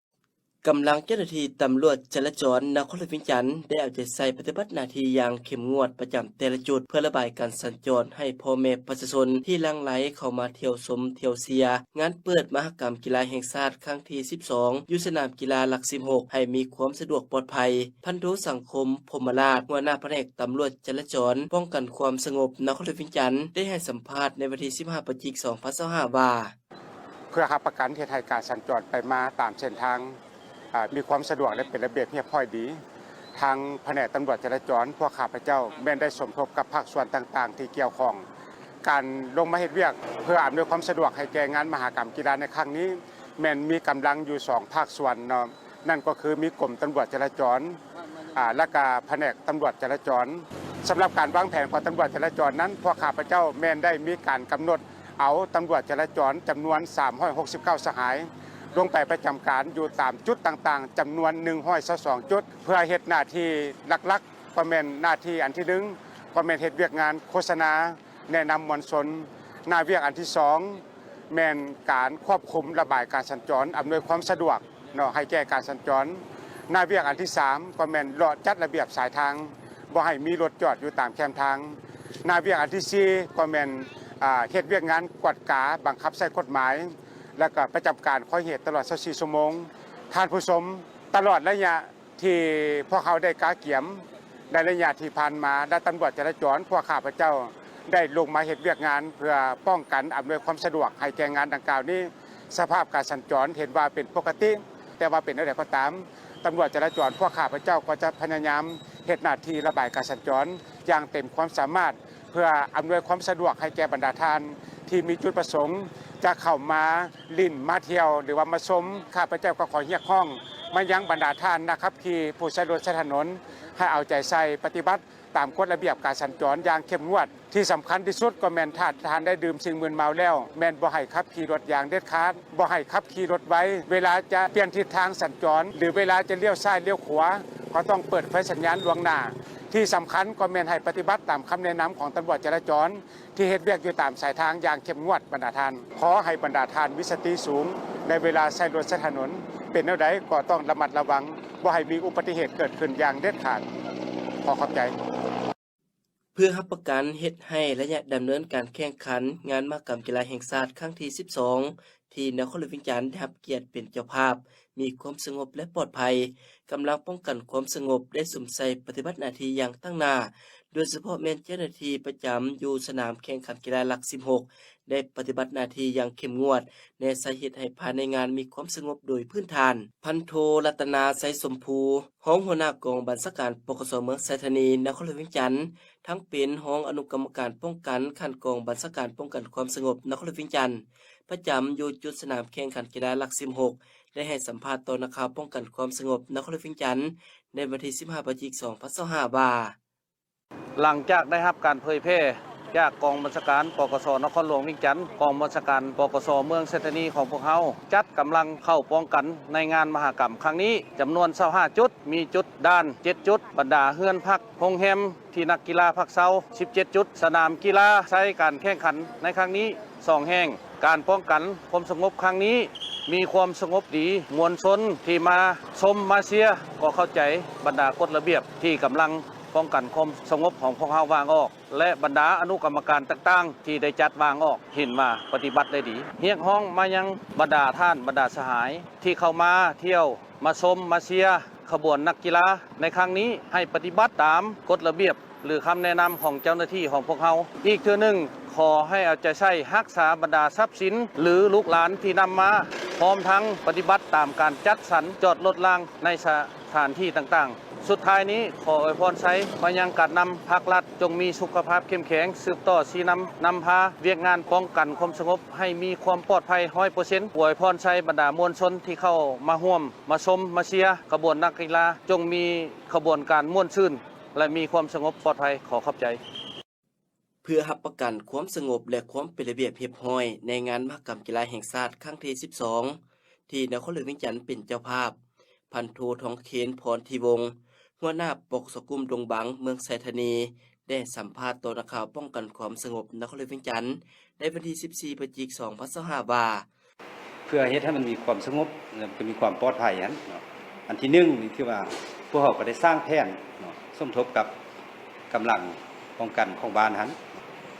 ກຳລັງເຈົ້າໜ້າທີ່ຕຳຫຼວດຈະລາຈອນນະຄອນຫຼວງວຽງຈັນ ໄດ້ເອົາໃຈໃສ່ປະຕິບັດໜ້າທີ່ຢ່າງເຂັ້ມງວດປະຈຳແຕ່ລະຈຸດ ເພື່ອລະບາຍການສັນຈອນໃຫ້ພໍ່ແມ່ປະຊາຊົນທີ່ຫຼັ່ງໄຫຼເຂົ້າມາທ່ຽວຊົມທ່ຽວເຊຍງານເປີດມະຫະກຳກິລາແຫ່ງຊາດຄັ້ງທີສິບສອງ ຢູ່ສະໜາມກິລາຫຼັກສິບຫົກ ໃຫ້ມີຄວາມສະດວກປອດໄພ. ພັນໂທ ສັງຄົມ ພົມມະລາດ ຫົວໜ້າພະແນກຕຳຫຼວດຈະລາຈອນ ປ້ອງກັນຄວາມສະຫງົບນະຄອນຫຼວງວຽງຈັນ ໄດ້ໃຫ້ສຳພາດໃນວັນທີສິບຫ້າ ພະຈິກ ສອງພັນຊາວຫ້າ ວ່າ: ເພື່ອຮັບປະກັນເຮັດໃຫ້ການສັນຈອນໄປມາຕາມເສັ້ນທາງ ອາ ມີຄວາມສະດວກ ແລະ ເປັນລະບຽບຮຽບຮ້ອຍດີ, ທາງພະແນກຕຳຫຼວດຈະລາຈອນ ພວກຂ້າພະເຈົ້າແມ່ນໄດ້ສົມທົບກັບພາກສ່ວນຕ່າງໆທີ່ກ່ຽວຂ້ອງ ການລົງມາເຮັດວຽກເພື່ອອຳນວຍຄວາມສະດວກໃຫ້ແກ່ງານມະຫະກຳກິລາໃນຄັ້ງນີ້ ແມ່ນມີກຳລັງຢູ່ສອງພາກສ່ວນເນາະ, ນັ້ນກໍຄືມີກົມຕຳຫຼວດຈະລາຈອນ ອາ ແລະກະພະແນກຕຳຫຼວດຈະລາຈອນ. ສຳລັບການວາງແຜນຂອງຕຳຫຼວດຈະລາຈອນນັ້ນ ພວກຂ້າພະເຈົ້າແມ່ນໄດ້ມີການກຳນົດ ເອົາຕຳຫຼວດຈະລາຈອນຈຳນວນສາມຮ້ອຍຫົກສິບເກົ້າສະຫາຍ ລົງໄປປະຈຳການຢູ່ຕາມຈຸດຕ່າງໆ ຈຳນວນໜຶ່ງຮ້ອຍຊາວສອງຈຸດ ເພື່ອເຮັດໜ້າທີ່ຫຼັກໆ ກໍແມ່ນໜ້າທີ່ອັນທີໜຶ່ງ ກໍແມ່ນເຮັດວຽກງານໂຄສະນາ ແນະນຳມວນຊົນ ໜ້າວຽກອັນທີສອງ ແມ່ນການຄວບຄຸມລະບາຍການສັນຈອນ ອຳນວຍຄວາມສະດວກເນາະ ໃຫ້ແກ່ການສັນຈອນ. ໜ້າວຽກອັນທີສາມ ກໍແມ່ນເລາະຈັດລະບຽບສາຍທາງ ບໍ່ໃຫ້ມີລົດຈອດຢູ່ຕາມແຄມທາງ. ໜ້າວຽກອັນທີສີ່ ກໍແມ່ນ ອາ ເຮັດວຽກງານກວດກາ ບັງຄັບໃຊ້ກົດໝາຍ ແລະ ກໍປະຈຳການຄອຍເຫດຕະຫຼອດຊາວສີ່ຊົ່ວໂມງ. ທ່ານຜູ້ຊົມ, ຕະຫຼອດໄລຍະ ທີ່ພວກເຮົາໄດ້ກະກຽມໃນໄລຍະທີ່ຜ່ານມາ ແລະ ຕຳຫຼວດຈະລາຈອນ ພວກຂ້າພະເຈົ້າໄດ້ລົງມາເຮັດວຽກງານ ເພື່ອປ້ອງກັນອຳນວຍຄວາມສະດວກໃຫ້ແກ່ງານດັ່ງກ່າວນີ້. ສະພາບການສັນຈອນເຫັນວ່າເປັນປົກກະຕິ, ແຕ່ວ່າເປັນແນວໃດກໍຕາມ, ຕຳຫຼວດຈະລາຈອນພວກຂ້າພະເຈົ້າກໍຈະພະຍາຍາມເຮັດໜ້າທີ່ລະບາຍການສັນຈອນຢ່າງເຕັມຄວາມສາມາດ ເພື່ອອຳນວຍຄວາມສະດວກໃຫ້ແກ່ບັນດາທ່ານທີ່ມີຈຸດປະສົງຈະເຂົ້າມາຫຼິ້ນ, ມາທ່ຽວ ຫຼືວ່າມາຊົມ. ຂ້າພະເຈົ້າກໍຂໍຮຽກຮ້ອງມາຍັງບັນດາທ່ານນັກຂັບຂີ່ຜູ້ໃຊ້ລົດໃຊ້ຖະໜົນ ໃຫ້ເອົາໃຈໃສ່ປະຕິບັດຕາມກົດລະບຽບການສັນຈອນຢ່າງເຂັ້ມງວດ. ທີ່ສຳຄັນທີ່ສຸດກໍແມ່ນຖ້າທ່ານໄດ້ດື່ມສິ່ງມຶນເມົາແລ້ວ ແມ່ນບໍ່ໃຫ້ຂັບຂີ່ລົດຢ່າງເດັດຂາດ, ບໍ່ໃຫ້ຂັບຂີ່ລົດໄວ. ເວລາຈະປ່ຽນທິດທາງສັນຈອນ ຫຼືເວລາຈະລ້ຽວຊ້າຍລ້ຽວຂວາ ກໍຕ້ອງເປີດໄຟສັນຍານລ່ວງໜ້າ. ທີ່ສຳຄັນກໍແມ່ນໃຫ້ປະຕິບັດຕາມຄຳແນະນຳຂອງຕຳຫຼວດຈະລາຈອນ ທີ່ເຮັດວຽກຢູ່ຕາມສາຍທາງຢ່າງເຂັ້ມງວດ. ບັນດາທ່ານ, ຂໍໃຫ້ບັນດາທ່ານມີສະຕິສູງໃນເວລາໃຊ້ລົດໃຊ້ຖະໜົນ, ເປັນແນວໃດກໍຕ້ອງລະມັດລະວັງ, ບໍ່ໃຫ້ມີອຸບັດຕິເຫດເກີດຂຶ້ນຢ່າງເດັດຂາດ. ຂໍຂອບໃຈ. ເພື່ອຮັບປະກັນເຮັດໃຫ້ໄລຍະດຳເນີນການແຂ່ງຂັນງານມະຫະກຳກິລາແຫ່ງຊາດຄັ້ງທີສິບສອງ ທີ່ນະຄອນຫຼວງວຽງຈັນໄດ້ຮັບກຽດເປັນເຈົ້າພາບ ມີຄວາມສະຫງົບ ແລະ ປອດໄພ, ກຳລັງປ້ອງກັນຄວາມສະຫງົບໄດ້ສຸມໃສ່ປະຕິບັດໜ້າທີ່ຢ່າງຕັ້ງໜ້າ, ໂດຍສະເພາະແມ່ນເຈົ້າໜ້າທີ່ປະຈຳຢູ່ສະໜາມແຂ່ງຂັນກິລາຫຼັກສິບຫົກ ໄດ້ປະຕິບັດໜ້າທີ່ຢ່າງເຂັ້ມງວດ ແລະ ໃຊ້ເຮັດໃຫ້ພາຍໃນງານມີຄວາມສະຫງົບໂດຍພື້ນຖານ. ພັນໂທ ລັດຕະນາ ໄຊສົມພູ ຮອງຫົວໜ້າກອງບັນຊາການ ປກສ ເມືອງໄຊທານີ ນະຄອນຫຼວງວຽງຈັນ, ທັງເປັນຮອງອະນຸກຳມະການປ້ອງກັນຂັ້ນກອງບັນຊາການປ້ອງກັນຄວາມສະຫງົບນະຄອນຫຼວງວຽງຈັນ ປະຈຳຢູ່ຈຸດສະໜາມແຂ່ງຂັນກິລາຫຼັກສິບຫົກ ໄດ້ໃຫ້ສຳພາດຕໍ່ນັກຂ່າວປ້ອງກັນຄວາມສະຫງົບນະຄອນຫຼວງວຽງຈັນ ໃນວັນທີສິບຫ້າ ພະຈິກ ສອງພັນຊາວຫ້າ ວ່າ, ຫຼັງຈາກໄດ້ຮັບການເຜີຍແຜ່ຈາກກອງບັນຊາການ ປກສ ນະຄອນຫຼວງວຽງຈັນ, ກອງບັນຊາການ ປກສ ເມືອງໄຊທານີຂອງພວກເຮົາ ຈັດກຳລັງເຂົ້າປ້ອງກັນໃນງານມະຫະກຳຄັ້ງນີ້ ຈຳນວນຊາວຫ້າຈຸດ, ມີຈຸດດ່ານເຈັດຈຸດ, ບັນດາເຮືອນພັກ, ໂຮງແຮມ ທີ່ນັກກິລາພັກເຊົາສິບເຈັດຈຸດ, ສະໜາມກິລາໃຊ້ການແຂ່ງຂັນໃນຄັ້ງນີ້ສອງແຫ່ງ. ການປ້ອງກັນຄວາມສະຫງົບຄັ້ງນີ້ມີຄວາມສະຫງົບດີ, ມວນຊົນທີ່ມາຊົມມາເຊຍກໍເຂົ້າໃຈບັນດາກົດລະບຽບທີ່ກຳລັງປ້ອງກັນຄວາມສະຫງົບຂອງພວກເຮົາວາງອອກ ແລະ ບັນດາອະນຸກຳມະການຕ່າງໆທີ່ໄດ້ຈັດວາງອອກ ເຫັນວ່າປະຕິບັດໄດ້ດີ. ຮຽກຮ້ອງມາຍັງບັນດາທ່ານ, ບັນດາສະຫາຍທີ່ເຂົ້າມາທ່ຽວ, ມາຊົມ, ມາເຊຍ ຂະບວນນັກກິລາໃນຄັ້ງນີ້ ໃຫ້ປະຕິບັດຕາມກົດລະບຽບ ຫຼື ຄຳແນະນຳຂອງເຈົ້າໜ້າທີ່ຂອງພວກເຮົາ. ອີກເທື່ອໜຶ່ງ, ຂໍໃຫ້ເອົາໃຈໃສ່ຮັກສາບັນດາຊັບສິນ ຫຼື ລູກຫຼານທີ່ນຳມາ, ພ້ອມທັງປະຕິບັດຕາມການຈັດສັນຈອດລົດລາງໃນສະຖານທີ່ຕ່າງໆ. ສຸດທ້າຍນີ້, ຂໍອວຍພອນໄຊມາຍັງການນຳພາກລັດ, ຈົ່ງມີສຸຂະພາບເຂັ້ມແຂງ, ສືບຕໍ່ຊີ້ນຳ, ນຳພາວຽກງານປ້ອງກັນຄວາມສະຫງົບໃຫ້ມີຄວາມປອດໄພຮ້ອຍເປີເຊັນ. ອວຍພອນໄຊບັນດາມວນຊົນທີ່ເຂົ້າມາຮ່ວມ ມາຊົມມາເຊຍຂະບວນນັກກິລາ ຈົ່ງມີຂະບວນການມ່ວນຊື່ນ ແລະ ມີຄວາມສະຫງົບປອດໄພ. ຂໍຂອບໃຈ. ເພື່ອຮັບປະກັນຄວາມສະຫງົບ ແລະ ຄວາມເປັນລະບຽບຮຽບຮ້ອຍໃນງານມະຫະກຳກິລາແຫ່ງຊາດຄັ້ງທີສິບສອງ ທີ່ນະຄອນຫຼວງວຽງຈັນເປັນເຈົ້າພາບ, ພັນໂທ ທອງເຄນ ພອນທີວົງ ຫົວໜ້າ ປກສ ກຸ່ມດົງບັງ ເມືອງໄຊທານີ ໄດ້ໃຫ້ສຳພາດຕໍ່ນັກຂ່າວປ້ອງກັນຄວາມສະຫງົບນະຄອນຫຼວງວຽງຈັນ ໃນວັນທີສິບສີ່ ພະຈິກ ສອງພັນຊາວຫ້າ ວ່າ, ເພື່ອເຮັດໃຫ້ມັນມີຄວາມສະຫງົບ ແລະ ກໍມີຄວາມປອດໄພຫັ້ນເນາະ, ອັນທີໜຶ່ງນີ້ຖືວ່າພວກເຮົາກໍໄດ້ສ້າງແຜນເນາະ ສົມທົບກັບກຳລັງປ້ອງກັນຂອງບ້ານຫັ້ນ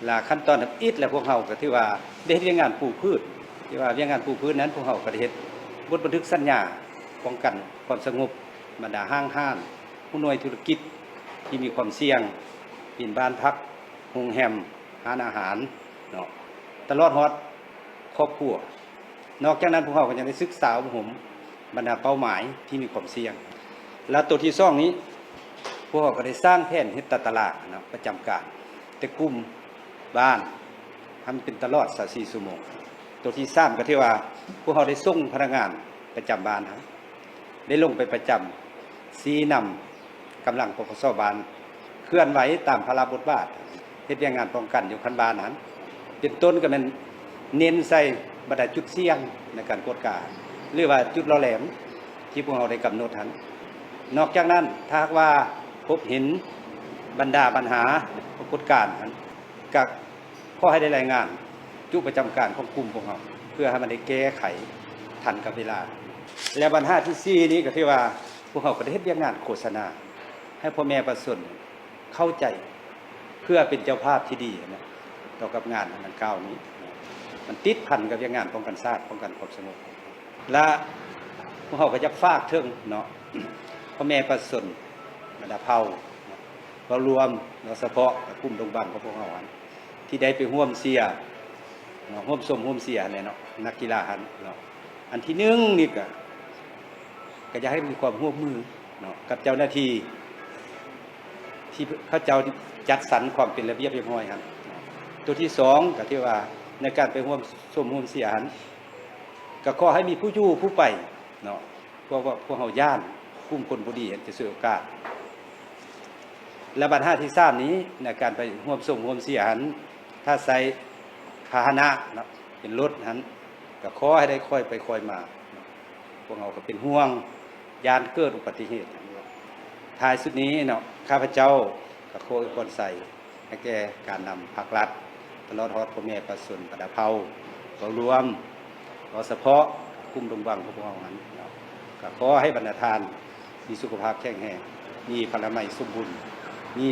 ແລະ ຂັ້ນຕອນທຳອິດແລ້ວ ພວກເຮົາກໍຖືວ່າໄດ້ເຮັດວຽກງານປູພື້ນ, ທີ່ວ່າວຽກງານປູພື້ນນັ້ນ ພວກເຮົາກໍໄດ້ເຮັດບົດບັນທຶກສັນຍາປ້ອງກັນຄວາມສະຫງົບ ບັນດາຫ້າງຮ້ານ, ຫົວໜ່ວຍທຸລະກິດທີ່ມີຄວາມສ່ຽງ ເປັນບ້ານພັກ, ໂຮງແຮມ, ຮ້ານອາຫານເນາະ, ຕະຫຼອດຮອດຄອບຄົວ. ນອກຈາກນັ້ນ ພວກເຮົາກໍຍັງໄດ້ສຶກສາອົບຮົມບັນດາເປົ້າໝາຍທີ່ມີຄວາມສ່ຽງ. ແລະ ໂຕທີສອງນີ້ ພວກເຮົາກໍໄດ້ສ້າງແຜນເຮັດຕາຕະລາງເນາະ ປະຈຳການແຕ່ກຸ່ມບ້ານ ໃຫ້ມັນເປັນຕະຫຼອດຊາວສີ່ຊົ່ວໂມງ. ໂຕທີສາມ ກໍຖືວ່າພວກເຮົາໄດ້ສົ່ງພະນັກງານປະຈຳບ້ານເຮົາ ໄດ້ລົງໄປປະຈຳ ຊີ້ນຳກຳລັງ ປກສ ບ້ານ ເຄື່ອນໄຫວຕາມພາລະບົດບາດ ເຮັດວຽກງານປ້ອງກັນຢູ່ຂັ້ນບ້ານຫັ້ນ ເປັນຕົ້ນກໍແມ່ນເນັ້ນໃສ່ບັນດາຈຸດສ່ຽງໃນການກວດກາ ຫຼືວ່າຈຸດຫຼໍ່ແຫຼມທີ່ພວກເຮົາໄດ້ກຳນົດຫັ້ນ. ນອກຈາກນັ້ນ ຖ້າຫາກວ່າພົບເຫັນບັນດາບັນຫາປາກົດການຫັ້ນ ກໍຂໍໃຫ້ໄດ້ລາຍງານ ຈຸປະຈຳການຂອງກຸ່ມພວກເຮົາ ເພື່ອໃຫ້ມັນໄດ້ແກ້ໄຂທັນກັບເວລາ. ແລະບັນຫາທີສີ່ນີ້ກໍຄືວ່າ ພວກເຮົາກໍໄດ້ເຮັດວຽກງານໂຄສະນາໃຫ້ພໍ່ແມ່ປະຊາຊົນເຂົ້າໃຈ ເພື່ອເປັນເຈົ້າພາບທີ່ດີນະ ຕໍ່ກັບງານອັນດັ່ງກ່າວນີ້. ມັນຕິດພັນກັບວຽກງານປ້ອງກັນຊາດ ປ້ອງກັນຄວາມສະຫງົບ ແລະພວກເຮົາກໍຢາກຝາກເຖິງເນາະ ພໍ່ແມ່ປະຊາຊົນບັນດາເຜົ່າ ເວົ້າລວມ ເວົ້າສະເພາະກັບກຸ່ມດົງບັງຂອງພວກເຮົາຫັ້ນ ທີ່ໄດ້ໄປຮ່ວມເຊຍເນາະ ຮ່ວມຊົມຮ່ວມເຊຍຫັ້ນແຫຼະເນາະ ນັກກິລາຫັ້ນເນາະ. ອັນທີໜຶ່ງນີ້ກະ ກະຢາກໃຫ້ມີຄວາມຮ່ວມມືເນາະ ກັບເຈົ້າໜ້າທີ່ ທີ່ເຂົາເຈົ້າຈັດສັນຄວາມເປັນລະບຽບຮຽບຮ້ອຍຫັ້ນເນາະ. ໂຕທີສອງ ກະຖືວ່າໃນການໄປຮ່ວມຊົມຮ່ວມເຊຍຫັ້ນ ກະຂໍໃຫ້ມີຜູ້ຢູ່ຜູ້ໄປເນາະ ເພາະວ່າພວກເຮົາຢ້ານກຸ່ມຄົນບໍ່ດີຫັ້ນຈະສວຍໂອກາດ. ແລະບັນຫາທີສາມນີ້ ໃນການໄປຮ່ວມຊົມຮ່ວມເຊຍຫັ້ນ ຖ້າໃຊ້ພາຫະນະເນາະ ເປັນລົດຫັ້ນ ກໍຂໍໃຫ້ໄດ້ຄ່ອຍໄປຄ່ອຍມາເນາະ ພວກເຮົາກໍເປັນຫ່ວງ ຢ້ານເກີດອຸບັດຕິເຫດ. ທ້າຍສຸດນີ້ເນາະ ຂ້າພະເຈົ້າກໍຂໍອວຍພອນໄຊ ໃຫ້ແກ່ການນຳພາກລັດ ຕະຫຼອດຮອດພໍ່ແມ່ປະຊາຊົນບັນດາເຜົ່າ ເວົ້າລວມ ເວົ້າສະເພາະກຸ່ມດົງບັງຂອງພວກເຮົາຫັ້ນເນາະ ກໍຂໍໃຫ້ບັນດາທ່ານມີສຸຂະພາບແຂງແຮງ ມີພະລານາໄມສົມບູນ ມີ